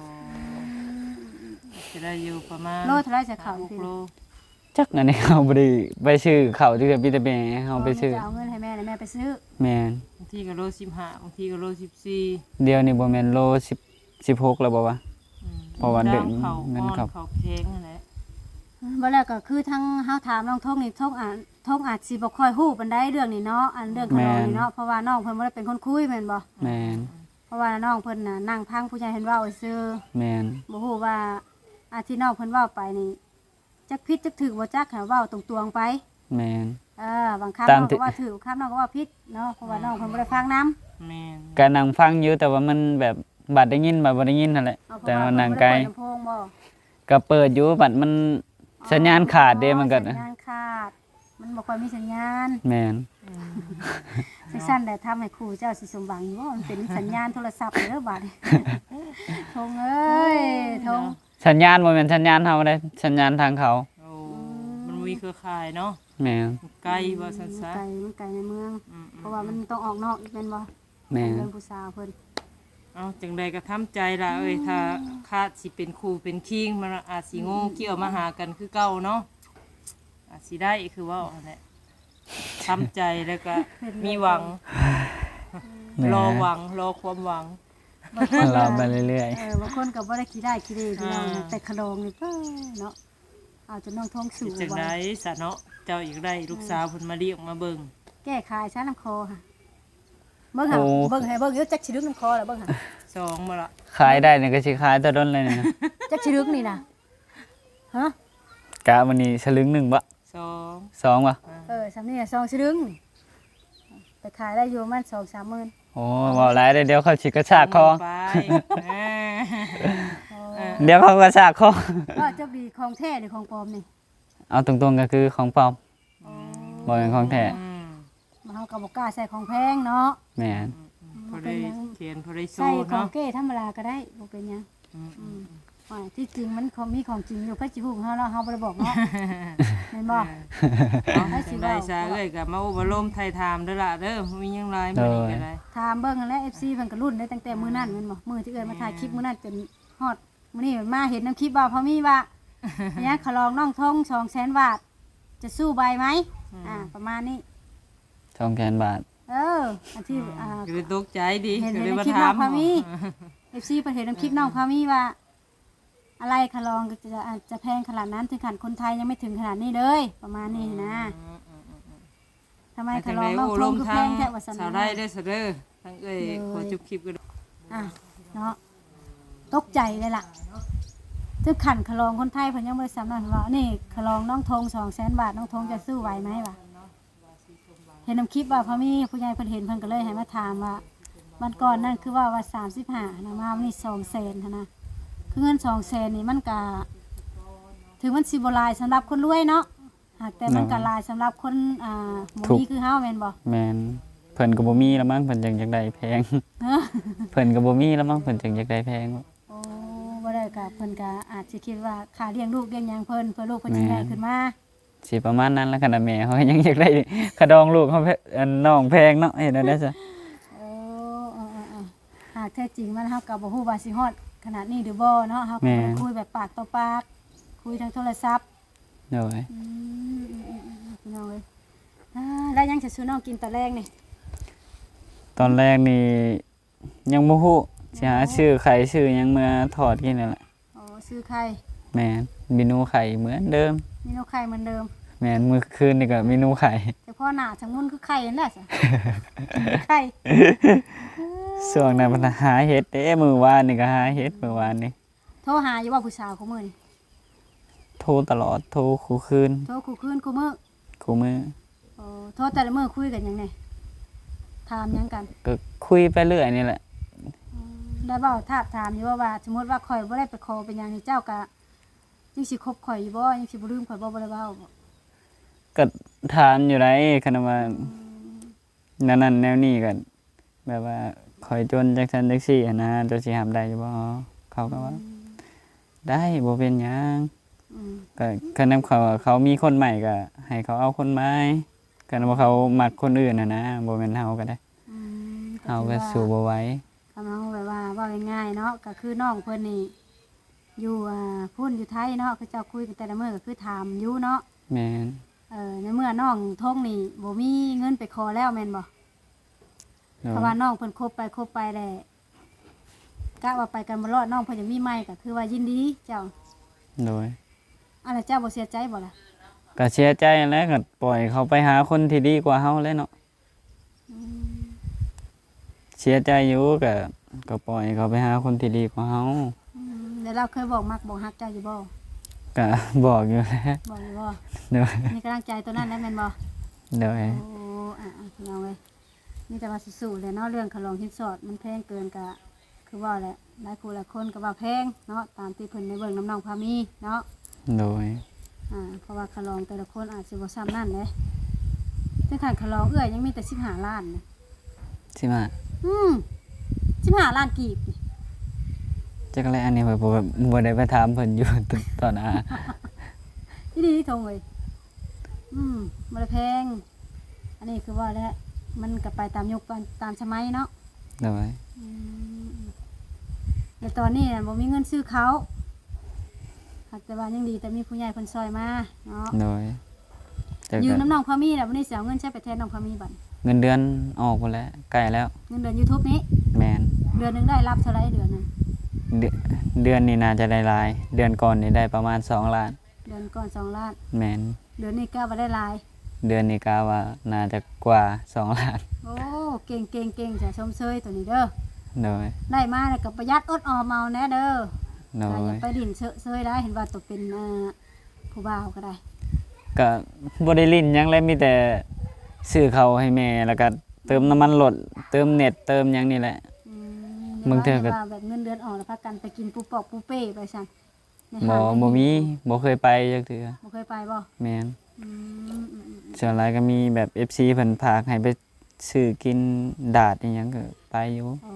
ມໆໆ ຈະໄດ້ຢູ່ປະມານ ໂລເທົ່າໃດຈະເຂົ້າ ຫ້າຫົກໂລ ຈັກ ອັນນີ້ເຮົາບໍ່ໄດ້ໄປຊື້ເຂົ້າຈັກເທື່ອ ມີແຕ່ແມ່ເຮົາໄປຊື້ ເອົາເງິນໃຫ້ແມ່ ແລ້ວແມ່ໄປຊື້ ແມ່ນ ບາງທີກໍໂລສິບຫ້າ ບາງທີກໍໂລສິບສີ່ ດຽວນີ້ບໍ່ແມ່ນໂລສິບ ສິບຫົກແລ້ວບໍ່ວະ? ອືມ ເພາະວ່າເດືອນ ເຂົ້າ ເງິນເຂົ້າ ເຂົ້າແຂງຫັ້ນແຫຼະ ບໍ່ແລ້ວກໍຄືທາງເຮົາຖາມນ້ອງທົງນີ້ ທົງອາດ ທົງອາດຊິບໍ່ຄ່ອຍຮູ້ປານໃດເລື່ອງນີ້ເນາະ ອັນເລື່ອງຂະໜົມນີ້ເນາະ ແມ່ນ ເພາະວ່ານ້ອງເພິ່ນບໍ່ໄດ້ເປັນຄົນຄຸຍແມ່ນບໍ່? ແມ່ນ ເພາະວ່ານ້ອງເພິ່ນນະນັ່ງຟັງຜູ້ໃຫຍ່ເພິ່ນເວົ້າຊື່ ແມ່ນ ບໍ່ຮູ້ວ່າ ອາ ທີ່ນ້ອງເພິ່ນເວົ້າໄປນີ້ ຈັກຜິດຈັກຖືກບໍ່ຈັກ ໃຫ້ເວົ້າຕົງໆໄປ ແມ່ນ ເອີ ບາງຄຳ ຕາມທີ່ ນ້ອງກໍເວົ້າຖືກ ບາງຄຳນ້ອງກໍເວົ້າຜິດເນາະ ເພາະວ່າ ອືມ ນ້ອງເພິ່ນບໍ່ໄດ້ຟັງນຳ ແມ່ນ ກໍນັ່ງຟັງຢູ່ ແຕ່ວ່າມັນແບບ ບາດໄດ້ຍິນບາດບໍ່ໄດ້ຍິນຫັ້ນແຫຼະ ເອົາ ແຕ່ວ່ານັ່ງໄກ ເພາະວ່າເພິ່ນບໍ່ໄດ້ເປີດລຳໂພງບໍ່? ກໍເປີດຢູ່ ບັດມັນ ອໍ ສັນຍານຂາດເດ້ ມັນກໍ ສັນຍານຂາດ ມັນບໍ່ຄ່ອຍມີສັນຍານ ແມ່ນ ອືມ ຈັ່ງຊັ້ນແຫຼະ ທຳໃຫ້ຄູ່ເຈົ້າຊິສົມຫວັງຢູ່ບໍ່? ມັນເປັນສັນຍານໂທລະສັບເດີບາດນີ້ ທົງເອີຍ ໂອ້ຍ ທົງ ເນາະ ສັນຍານບໍ່ແມ່ນສັນຍານເຮົາເດ້ ສັນຍານທາງເຂົາ ໂອ້ ອືມ ມັນບໍ່ມີເຄືອຂ່າຍເນາະ ແມ່ນ ໄກວ່າຊັ້ນຊະ ໄກ ມັນໄກໃນເມືອງ ອືມໆໆ ເພາະວ່າມັນຕ້ອງອອກນອກອີກແມ່ນບໍ່? ແມ່ນ ເລື່ອງຜູ້ສາວເພິ່ນ ເອົາ ຈັ່ງໃດກໍທຳໃຈລະເອີຍ ຖ້າຄາດຊິເປັນຄູ່ເປັນຄີງ ມັນອາດຊິງົວກ່ຽວມາຫາກັນຄືເກົ່າເນາະ ອາດຊິໄດ້ຄືເວົ້າຫັ້ນແຫຼະ ທຳໃຈແລ້ວກໍມີຫວັງ ແມ່ນ ລໍຫວັງ ລໍຄວາມຫວັງ ບາງຄົນກໍ ລໍໄປເລື້ອຍໆ ເອີ ບາງຄົນກໍບໍ່ໄດ້ຂີ້ຮ້າຍຂີ້ເລພີ່ນ້ອງ ອ່າ ແຕ່ຂະດອງນີ້ ເອີ ເນາະ ເອົາຈົນນ້ອງທ້ອງສູງ ເຮັດຈັ່ງໃດຊະເນາະ ເຈົ້າຢາກໄດ້ລູກສາວເພິ່ນມາລ້ຽງມາເບິ່ງ ແກ້ຂາຍຊະນຳຄໍຫັ້ນ ເບິ່ງຫັ້ນ ໂອ້ ເບິ່ງໃຫ້ເບິ່ງຢູ່ ຈັກຊິດຶງນຳຄໍລະເບິ່ງຫັ້ນ ສອງບໍ່ລະ ຂາຍໄດ້ນີ້ກໍຊິຂາຍແຕ່ດົນແລ້ວນີ້ນະ ຈັກຊິດຶງນີ້ນະ ຮະ ກະມື້ນີ້ສະລຶງໜຶ່ງບໍ່ ສອງ ສອງບໍ່ ເອີ ສ່ຳນີ້ສອງສະລຶງ ໄປຂາຍໄດ້ຢູ່ປະມານສອງສາມໝື່ນ ໂອ້ ເວົ້າຫຼາຍເດ້ ດຽວເຂົາຊິກະຊາກຄໍ ໄປ ເອີ ດຽວເຂົາກະຊາກຄໍ ເວົ້າຈົບດີ ຂອງແທ້ຫຼືຂອງປອມນີ້ ເອົາຕົງໆກໍຄືຂອງປອມ ອືມ ບໍ່ແມ່ນຂອງແທ້ ອືມ ເຮົາກໍບໍ່ກ້າໃສ່ຂອງແພງເນາະ ແມ່ນ ອືມ ພໍໄດ້ແຂນພໍໄດ້ໂຊ ໃສ່ຂອງເນາະ ເກ້ທຳມະດາກໍໄດ້ ບໍ່ເປັນຫຍັງ ອືມ ອືມ ອືມ ວ່າທີ່ຈິງມັນຂອງ ມີຂອງຈິງຢູ່ ໃຜຊິຮູ້ເຮົາເນາະ ເຮົາບໍ່ໄດ້ບອກເນາະ ແມ່ນບໍ່ ເອີ ເອົາ ໃຜຊິເວົ້າ ຈັ່ງໃດຊະເອື້ອຍກໍມາໂອ້ມາລົມໄຖ່ຖາມເດີລະເດີ ບໍ່ມີຫຍັງຫຼາຍ ໂດຍ ມື້ນີ້ກໍໄດ້ ຖາມເບິ່ງຫັ້ນແຫຼະ ເອັຟຊີ ເພິ່ນກໍລຸ້ນໄດ້ຕັ້ງແຕ່ມື້ນັ້ນແມ່ນບໍ່ ມື້ທີ່ເອື້ອຍມາຖ່າຍຄລິບມື້ນັ້ນ ຈົນຮອດມື້ນີ້ ມາເຫັນນຳຄລິບວ່າພໍ່ມີວ່າ ຫຍັງ ຂະຫຼອງນ້ອງທົງ ສອງແສນບາດ ຈະສູ້ໄຫວໄໝ ອືມ ອ່າ ປະມານນີ້ ສອງແສນບາດ ເອີ ອັນທີ່ ອືມ ອ່າ ກໍເລີຍຕົກໃຈດີ ເຫັນ ເຫັນໃນຄລິບນ້ອງພາມີ ເອັຟຊີ ເພິ່ນເຫັນໃນຄລິບນ້ອງພາມີວ່າ ອາໄລຂະຫຼອງຈະ ຈະແພງຂະໜາດນັ້ນ ເຖິງຂັ້ນຄົນໄທຍັງໄມ່ເຖິງຂະໜາດນີ້ເລີຍ ປະມານນີ້ຫັ້ນນະ ອືມ ອືມ ອືມ ອືມ ທຳໄມຂະຫຼອງນ້ອງທົງຄືແພງແທ້ວ່າຊັ້ນ ສາວໄດ້ເດີ ສາວເດີ ທາງເອື້ອຍ ໂດຍ ຂໍຈົບຄລິບກ່ອນ ອ່ະ ເນາະ ຕົກໃຈເລີຍລະ ເຖິງຂັ້ນຂະຫຼອງຄົນໄທເພິ່ນຍັງບໍ່ໄດ້ສ່ຳນັ້ນ ເວົ້ານີ້ຂະຫຼອງນ້ອງທົງ ສອງແສນບາດ ນ້ອງທົງຈະສູ້ໄຫວໄໝວ່າ ເຫັນນຳຄລິບວ່າພໍມີຜູ້ໃຫຍ່ເພິ່ນເຫັນ ເພິ່ນກໍເລີຍໃຫ້ມາຖາມວ່າ ວັນກ່ອນນັ້ນຄືເວົ້າວ່າສາມສິບຫ້າຫັ້ນນະ ມາວັນນີ້ສອງແສນຫັ້ນນະ ຄືເງິນສອງແສນນີ້ມັນກະ ເຖິງມັນຊິບໍ່ຫຼາຍສຳລັບຄົນລວຍເນາະ ຫາກແຕ່ມັນກະຫຼາຍສຳລັບຄົນ ອ່າ ບໍ່ມີຄືເຮົາແມ່ນບໍ່? ແມ່ນ ເພິ່ນກໍບໍ່ມີລະມັ້ງ ເພິ່ນຈຶ່ງຢາກໄດ້ແພງ ເພິ່ນກໍບໍ່ມີລະມັ້ງ ເພິ່ນຈຶ່ງຢາກໄດ້ແພງ ໂອ້ ບໍ່ໄດ້ກະ ເພິ່ນກະອາດຊິຄິດວ່າຄ່າລ້ຽງລູກລ້ຽງຫຍັງເພິ່ນ ເພື່ອລູກເພິ່ນຊິໃຫຍ່ຂຶ້ນມາ ຊິປະມານນັ້ນລະ ຂະໜາດແມ່ເຮົາຍັງຢາກໄດ້ຂະດອງລູກເຮົາ ອັນ ນ້ອງແພງເນາະ ເຮັດແນວໃດຊະ ເອີ ເອີ ເອີ ເອີ ຫາກແທ້ຈິງມັນ ເຮົາກໍບໍ່ຮູ້ວ່າຊິຮອດຂະໜາດນີ້ຫຼືບໍ່ເນາະ ເຮົາກໍບໍ່ໄດ້ຄຸຍແບບປາກຕໍ່ປາກ ຄຸຍທາງໂທລະສັບ ໂດຍ ອືມ ພີ່ນ້ອງເອີຍ ອ່າ ແລ້ວຍັງຈະສູ່ນ້ອງກິນຕອນແລງນີ້? ຕອນແລງນີ້ ຍັງບໍ່ຮູ້ ຊິຫາຊື້ໄຂ່ຊື້ຫຍັງເມືອທອດກິນນີ້ແຫຼະ ອໍ ຊື້ໄຂ່ ແມ່ນ ເມນູໄຂ່ເໝືອນເດີມ ເມນູໄຂ່ເໝືອນເດີມ ແມ່ນ ມື້ຄືນນີ້ກໍເມນູໄຂ່ ແຕ່ພໍໜ້າສະໝຸນຄືໄຂ່ຫັ້ນແຫຼະ ໄຂ່ ຊ່ວງນັ້ນມັນຫາເຮັດເດ້ ມື້ວານນີ້ກໍຫາເຮັດ ມື້ວານນີ້ ໂທຫາຢູ່ບໍ່ຜູ້ສາວຄູ່ມື້ນີ້? ໂທຕະຫຼອດ ໂທຄູ່ຄືນ ໂທຄູ່ຄືນຄູ່ມື້? ຄູ່ມື້ ໂອ້ ໂທແຕ່ລະມື້ຄຸຍກັນຫຍັງແດ່? ຖາມຫຍັງກັນ? ກໍຄຸຍໄປເລື້ອຍນີ້ແຫຼະ ອືມ ໄດ້ເວົ້າທາບຖາມຢູ່ບໍ່ວ່າ ສົມມຸດວ່າຂ້ອຍບໍ່ໄດ້ໄປຂໍໄປຫຍັງນີ້ ເຈົ້າກະຍັງຊິຄົບຂ້ອຍຢູ່ບໍ່? ຍັງຊິບໍ່ລືມຂ້ອຍບໍ່? ບໍ່ໄດ້ເວົ້າບໍ່? ກໍຖາມຢູ່ໃດ໋ ຄັນວ່າ ອືມ ແນວນັ້ນແນວນີ້ກໍແບບວ່າຂ້ອຍຈົນຈັ່ງຊັ້ນຈັ່ງຊີ້ຫັ້ນນະ ເຈົ້າຊິຮັບໄດ້ຢູ່ບໍ່? ເຂົາກໍວ່າ ອືມ ໄດ້ ບໍ່ເປັນຫຍັງ ອືມ ກໍຄັນນຳເຂົາ ເຂົາມີຄົນໃໝ່ກໍໃຫ້ເຂົາເອົາຄົນໃໝ່ ຄັນວ່າເຂົາມັກຄົນອື່ນຫັ້ນນະ ບໍ່ແມ່ນເຮົາກໍໄດ້ ອືມ ເຮົາກໍ ກໍຖືວ່າ ສູ້ບໍ່ໄຫວ ຄັນເຮົາແບບວ່າເວົ້າງ່າຍໆເນາະ ກໍຄືນ້ອງເພິ່ນນີ້ ຢູ່ ອ່າ ພຸ້ນຢູ່ໄທເນາະ ເຂົາເຈົ້າຄຸຍກັນແຕ່ລະມື້ກໍຄືຖາມຢູ່ເນາະ ແມ່ນ ເອີ ໃນເມື່ອນ້ອງທົງນີ້ບໍ່ມີເງິນໄປຂໍແລ້ວແມ່ນບໍ່? ໂດຍ ເພາະວ່ານ້ອງເພິ່ນຄົບໄປຄົບໄປແລ້ວ ກະວ່າໄປກັນບໍ່ລອດ ນ້ອງເພິ່ນຢາກມີໃໝ່ ກໍຄືວ່າຍິນດີເຈົ້າ ໂດຍ ອັນລະເຈົ້າບໍ່ເສຍໃຈບໍ່ລະ? ກໍເສຍໃຈຫັ້ນແຫຼະ ກໍປ່ອຍເຂົາໄປຫາຄົນທີ່ດີກວ່າເຮົາແຫຼະເນາະ ອືມ ເສຍໃຈຢູ່ ກະ ກະປ່ອຍເຂົາໄປຫາຄົນທີ່ດີກວ່າເຮົາ ອືມ ແລ້ວລາວເຄີຍບອກມັກບອກຮັກເຈົ້າຢູ່ບໍ່? ກະບອກຢູ່ແຫຼະ ບອກຢູ່ບໍ່? ໂດຍ ມີກຳລັງໃຈຕົວນັ້ນແຫຼະແມ່ນບໍ່? ໂດຍ ໂອ້ ອ່າ ພີ່ນ້ອງເອີຍ ມີແຕ່ວ່າສູ້ໆແຫຼະເນາະ ເລື່ອງຂະຫຼອງສິນສອດມັນແພງເກີນ ກະຄືເວົ້າແຫຼະ ຫຼາຍຄູ່ຫຼາຍຄົນກໍວ່າແພງເນາະ ຕາມທີ່ເພິ່ນໄດ້ເບິ່ງນຳນ້ອງພາມີເນາະ ໂດຍ ອ່າ ເພາະວ່າຂະຫຼອງແຕ່ລະຄົນອາດຊິບໍ່ຊ່ຳນັ້ນເດ້ ຈັ່ງຊັ້ນຂະຫຼອງເອື້ອຍຍັງມີແຕ່ສິບຫ້າລ້ານນະ ສິບຫ້າ ອືມ ສິບຫ້າລ້ານກີບ ຈັກແລະ ອັນນີ້ຂ້ອຍບໍ່ ບໍ່ໄດ້ໄປຖາມເພິ່ນຢູ່ ຕອນ ອ່າ ອີ່ຫຼີ ທົ່ງເອີຍ ອືມ ບໍ່ໄດ້ແພງ ອັນນີ້ຄືວ່າແຫຼະ ມັນກໍໄປຕາມຍຸກຕາມສະໄໝເນາະ ໂດຍ ອືມ ແຕ່ຕອນນີ້ນະບໍ່ມີເງິນຊື້ເຂົ້າ ຫາກແຕ່ວ່າຍັງດີແຕ່ມີຜູ້ໃຫຍ່ເພິ່ນຊ່ອຍມາເນາະ. ໂດຍ ແຕ່ກໍ ຢືມນຳນ້ອງພາມີແລ້ວ ບັດນີ້ຊິເອົາເງິນໃສໄປແທນນ້ອງພາມີບັດ? ເງິນເດືອນອອກພຸ້ນແຫຼະ ໃກ້ແລ້ວ. ເງິນເດືອນຢູທູບນີ້? ແມ່ນ. ເດືອນໜຶ່ງໄດ້ຮັບເທົ່າໃດເດືອນໜຶ່ງ? ເດືອນ ເດືອນນີ້ໜ້າຈະໄດ້ຫຼາຍ ເດືອນກ່ອນນີ້ໄດ້ປະມານສອງລ້ານ. ເດືອນກ່ອນສອງລ້ານ. ແມ່ນ. ເດືອນນີ້ກະວ່າໄດ້ຫຼາຍ? ເດືອນນີ້ກະວ່າໜ້າຈະກວ່າສອງລ້ານ. ໂອ້ ເກັ່ງໆໆ ຈະຊົມເຊີຍໂຕນີ້ເດີ. ໂດຍ. ໄດ້ມາແລ້ວກໍປະຢັດອົດອອມເອົາແດ່ເດີ. ໂດຍ. ຢ່າໄປຫຼິ້ນເຊີຍໆໄດ໋ ເຫັນວ່າໂຕເປັນ ອ່າ ຜູ້ບ່າວກໍໄດ້. ກະບໍ່ໄດ້ຫຼິ້ນຫຍັງແຫຼະ ມີແຕ່ຊື້ເຂົ້າໃຫ້ແມ່ ແລ້ວກະເຕີມນ້ຳມັນລົດ ເຕີມເນັດ ເຕີມຫຍັງນີ້ແຫຼະ. ອືມ. ບາງເທື່ອກໍ ແບບວ່າແບບເງິນເດືອນອອກແລ້ວພາກັນໄປກິນປູປອກປູເປ້ໄປຊັ້ນ? ບໍ່ ບໍ່ມີ ບໍ່ເຄີຍໄປຈັກເທື່ອ. ບໍ່ເຄີຍໄປບໍ່? ແມ່ນ. ອືມ ອືມໆໆ ສ່ວນຫຼາຍກໍມີແບບເອັຟຊີເພິ່ນຝາກໃຫ້ໄປຊື້ກິນດາດອີ່ຫຍັງກໍໄປຢູ່. ໂອ້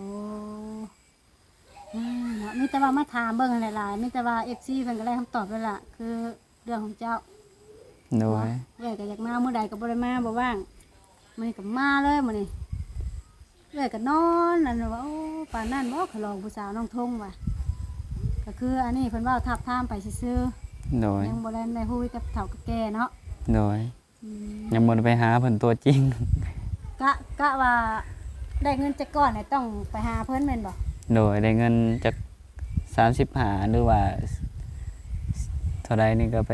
ອືມ ເນາະ ມີແຕ່ວ່າມາຖາມເບິ່ງຫັ້ນແຫຼະຫຼາຍ ມີແຕ່ວ່າເອັຟຊີເພິ່ນກໍໄດ້ຄຳຕອບແລ້ວລະ ຄືເລື່ອງຂອງເຈົ້າ. ໂດຍ. ເນາະ ເອື້ອຍກໍຢາກມາ ມື້ໃດກໍບໍ່ໄດ້ມາ ບໍ່ວ່າງ. ມື້ນີ້ກໍມາເລີຍມື້ນີ້ ເອື້ອຍກໍນອນ ອັນວ່າ ໂອ້ ປານນັ້ນບໍ່ ຂະຫຼອງຜູ້ສາວນ້ອງທົງວ່າ ກໍຄືອັນນີ້ເພິ່ນເວົ້າທາບທາມໄປຊື່ໆ. ໂດຍ. ຍັງບໍ່ໄດ້ ໄດ້ຮູ້ກັບເຖົ້າກັບແກ່ເນາະ. ໂດຍ. ອືມ. ຍັງບໍ່ໄດ້ໄປຫາເພິ່ນຕົວຈິງ. ກະ ກະວ່າໄດ້ເງິນຈັກກ້ອນນີ້ຕ້ອງໄປຫາເພິ່ນແມ່ນບໍ່? ໂດຍ. ໄດ້ເງິນຈັກສາມສິບຫ້າ ຫຼືວ່າເທົ່າໃດນີ້ກໍໄປ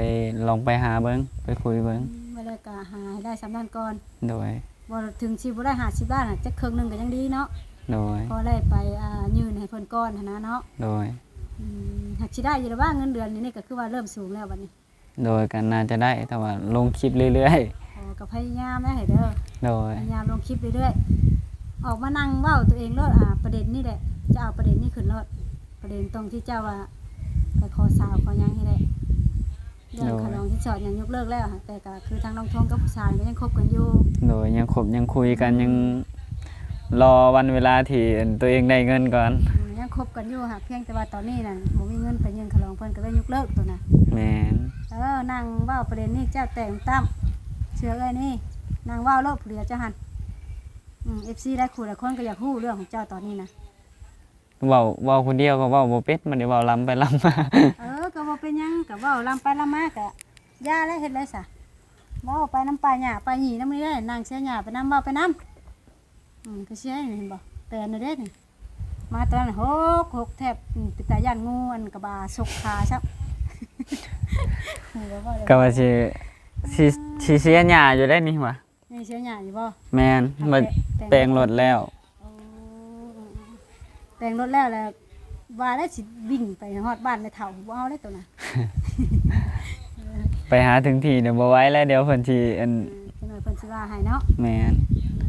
ລອງໄປຫາເບິ່ງ ໄປຄຸຍເບິ່ງ. ອືມ. ແລ້ວກໍຫາໃຫ້ໄດ້ສ່ຳນັ້ນກ່ອນ. ໂດຍ. ບໍ່ ເຖິງຊິບໍ່ໄດ້ຫ້າສິບລ້ານ ຈັກເຄິ່ງໜຶ່ງກໍຍັງດີເນາະ. ໂດຍ. ພໍໄດ້ໄປ ອ່າ ຍື່ນໃຫ້ເພິ່ນກ່ອນຫັ້ນນະເນາະ. ໂດຍ. ອືມ. ຫາກຊິໄດ້ຢູ່ແລ້ວວ່າເງິນເດືອນນີ້ ນີ້ກໍຄືວ່າເລີ່ມສູງແລ້ວບັດນີ້. ໂດຍ. ກໍໜ້າຈະໄດ້ ແຕ່ວ່າລົງຄລິບເລື້ອຍໆ. ອໍ ກໍພະຍາຍາມແລ້ວໃຫ້ເດີ. ໂດຍ. ພະຍາຍາມລົງຄລິບເລື້ອຍໆ ອອກມານັ່ງເວົ້າຕົວເອງໂລດ ອ່າ ປະເດັນນີ້ແຫຼະ ຈະເອົາປະເດັນນີ້ຂຶ້ນໂລດ ປະເດັນຕົງທີ່ເຈົ້າວ່າໄປຂໍສາວຂໍຫຍັງນີ້ແຫຼະ. ເລື່ອງ ໂດຍ ຂະຫຼອງສິນສອດຫຍັງຍົກເລີກແລ້ວ ແຕ່ກໍຄືທາງນ້ອງທົງກັບຜູ້ສາວກໍຍັງຄົບກັນຢູ່. ໂດຍ. ຍັງຄົບຍັງຄຸຍກັນ ອືມ ຍັງລໍວັນເວລາທີ່ ອັນ ຕົວເອງໄດ້ເງິນກ່ອນ. ອືມ. ຍັງຄົບກັນຢູ່ ຫາກພຽງແຕ່ວ່າຕອນນີ້ນະບໍ່ມີເງິນໄປຍື່ນຂະຫຼອງເພິ່ນ ກໍເລີຍຍົກເລີກໂຕນັ້ນ. ແມ່ນ. ເອີ ນັ່ງເວົ້າປະເດັນນີ້ ເຈົ້າແຕ່ງຕັ້ມ ເຊື່ອເອື້ອຍນີ້ ນັ່ງເວົ້າໂລດຜູ້ດຽວເຈົ້າຫັ້ນ. ອືມ. ເອັຟຊີຫຼາຍຄູ່ຫຼາຍຄົນກໍຢາກຮູ້ເລື່ອງຂອງເຈົ້າຕອນນີ້ນະ. ເວົ້າ ເວົ້າຜູ້ດຽວກໍເວົ້າບໍ່ເປັນ ບັດນີ້ເວົ້າລຳໄປລຳມາ. ເອີ ກໍບໍ່ເປັນຫຍັງ ກໍເວົ້າລຳໄປລຳມາ ກໍຢ່າແຫຼະ ເຮັດໄດ້ຊະ ເວົ້າໄປນຳປ່າຫຍ້າປ່າຫຍ້ານຳນີ້ແຫຼະ ນັ່ງເສຍຫຍ້າໄປນຳ ເວົ້າໄປນຳ. ອືມ. ຄືຊິໃຫ້ເຫັນບໍ່ ແປນແລ້ວເດ້ນີ້ ມາຕອນນັ້ນຫົກ ຫົກແທບ ອືມ ເປັນຕາຢ້ານງູ ອັນກະບາສົກຂາຊ້ຳ. ກໍວ່າຊິ ຊິ ຊິເສຍຫຍ້າຢູ່ໄດ໋ນີ້ຫວາ. ຍັງເສຍຫຍ້າຢູ່ບໍ່? ແມ່ນ. ມາແປງລົດແລ້ວ. ໂອ້ ແປງລົດແລ້ວ ແລ້ວວ່າແລ້ວຊິວິ່ງໄປຮອດບ້ານແມ່ເຖົ້າ ບໍ່ເອົາເດ້ໂຕນະ. ໄປຫາເຖິງທີ່ເດີ ບໍ່ໄຫວແລ້ວ ດຽວເພິ່ນຊິ ອັນ ເອີ ຈັກໜ້ອຍເພິ່ນຊິວ່າໃຫ້ເນາະ. ແມ່ນ. ອື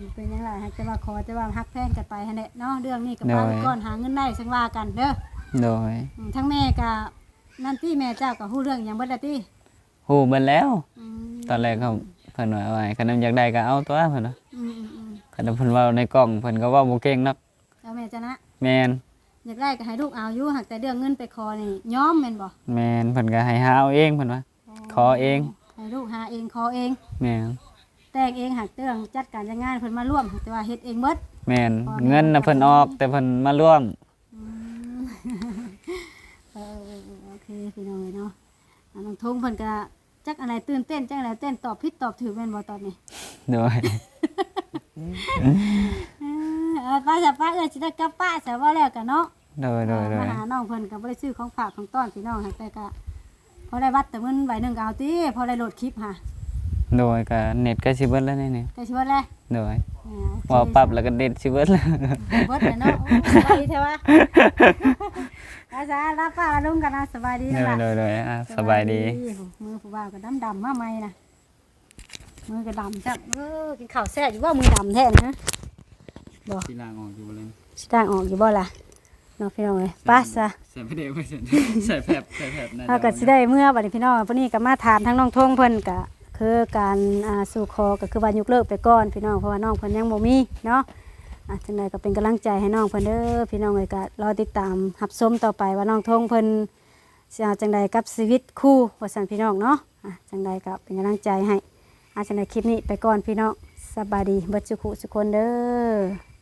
ມ ເປັນຫຍັງຫຼາຍ ຫາກແຕ່ວ່າຂໍແຕ່ວ່າຮັກແພງກັນໄປຫັ້ນແຫຼະເນາະ. ເລື່ອງນີ້ກໍປະໄວ້ກ່ອນ ຫາເງິນໄດ້ຈັ່ງວ່າກັນເດີ. ໂດຍ. ອືມ. ທາງແມ່ກໍນັ້ນຕິ ແມ່ເຈົ້າກໍຮູ້ເລື່ອງຫຍັງເບິດແລ້ວຕິ? ຮູ້ເບິດແລ້ວ. ອືມ. ຕອນແລກເຂົາ ເພິ່ນວ່າ ໂອ້ຍ ຄັນມັນຢາກໄດ້ກໍເອົາຕົວະ ເພິ່ນວ່າ. ອືມໆໆ. ຄັນເພິ່ນເວົ້າໃນກ້ອງ ເພິ່ນກໍເວົ້າບໍ່ເກັ່ງດອກ. ເອີ ແມ່ນເຈົ້ານະ. ແມ່ນ. ຢາກໄດ້ກໍໃຫ້ລູກເອົາຢູ່ ຫາກແຕ່ເລື່ອງເງິນໄປຂໍນີ້ຍອມແມ່ນບໍ່? ແມ່ນ. ເພິ່ນກໍໃຫ້ຫາເອົາເອງ ເພິ່ນວ່າ. ອໍ. ຂໍເອງ. ໃຫ້ລູກຫາເອງ ຂໍເອງ. ແມ່ນ. ແຕ່ງເອງ ຫາກເລື່ອງຈັດການຈັດງານເພິ່ນມາຮ່ວມ ແຕ່ວ່າເຮັດເອງເບິດ. ແມ່ນ. ເງິນນະເພິ່ນອອກ ແຕ່ເພິ່ນມາຮ່ວມ. ອືມ. ເອີໆໆ ໂອເຄ ພີ່ນ້ອງເອີຍເນາະ. ອ່າ ນ້ອງທົງເພິ່ນກະຈັກອັນໃດ ຕື່ນເຕັ້ນຈັກອັນໃດ ເຕັ້ນຕອບຜິດຕອບຖືກແມ່ນບໍ່ຕອນນີ້? ໂດຍ. ເອີ ເອີ ໄປຊະ ໄປ ເອື້ອຍຊິໄດ້ກັບປະຊະ ເວົ້າແລ້ວກະເນາະ. ໂດຍໆໆ. ມາຫານ້ອງເພິ່ນກະບໍ່ໄດ້ຊື້ຂອງຝາກຂອງຕ້ອນພີ່ນ້ອງ ແຕ່ກະພໍໄດ້ບັດແຕ່ເງິນໃບໜຶ່ງກະເອົາຕິ ພໍໄດ້ໂຫຼດຄລິບຫາ. ໂດຍ. ກະເນັດໃກ້ຊິເບິດແລ້ວນີ້. ໃກ້ຊິເບິດແລ້ວ. ໂດຍ. ອ່າ ໂອເຄ ເວົ້າປັບແລ້ວກໍເນັດຊິເບິດແລ້ວ. ເບິດແລ້ວເນາະ. ໂອ້ ໄວແທ້ວະ. ອາ ສາ ລາປ້າລາລຸງກັນນະ. ສະບາຍດີນະ. ໂດຍໆໆ. ອ່າ ສະບາຍດີ. ມືຜູ້ບ່າວກໍດຳໆ ມາໃໝ່ນະ. ມືກໍດຳຊ້ຳ. ເອີ ກິນເຂົ້າແຊບຢູ່ບໍ່? ມືດຳແທ້ນະ. ບໍ່ ຊິລ້າງອອກຢູ່ບໍ່ລະ? ຊິລ້າງອອກຢູ່ບໍ່ລະ? ເນາະ ພີ່ນ້ອງເອີຍ. ໄປຊະ ໃສ່ປາແດກໄວ້ຊັ້ນ ໃສ່ແຟັບ ໃສ່ແຟັບນະ. ເຮົາກໍຊິໄດ້ເມືອບັດນີ້ພີ່ນ້ອງ. ມື້ນີ້ກໍມາຖາມທາງນ້ອງທົງເພິ່ນ ກໍຄືການ ອ່າ ສູ່ຂໍກໍຄືວ່າຍົກເລີກໄປກ່ອນພີ່ນ້ອງ ເພາະວ່ານ້ອງເພິ່ນຍັງບໍ່ມີເນາະ. ອ່າ ຈັ່ງໃດກໍເປັນກຳລັງໃຈໃຫ້ນ້ອງເພິ່ນເດີພີ່ນ້ອງເອີຍ. ກໍລໍຕິດຕາມຮັບຊົມຕໍ່ໄປວ່ານ້ອງທົງເພິ່ນຊິເອົາຈັ່ງໃດກັບຊີວິດຄູ່ວ່າຊັ້ນພີ່ນ້ອງເນາະ. ອ່າ ຈັ່ງໃດກໍເປັນກຳລັງໃຈໃຫ້. ອ່າ ຈັ່ງໃດຄລິບນີ້ໄປກ່ອນພີ່ນ້ອງ. ສະບາຍດີເບິດສູ່ຄູ່ສູ່ຄົນເດີ.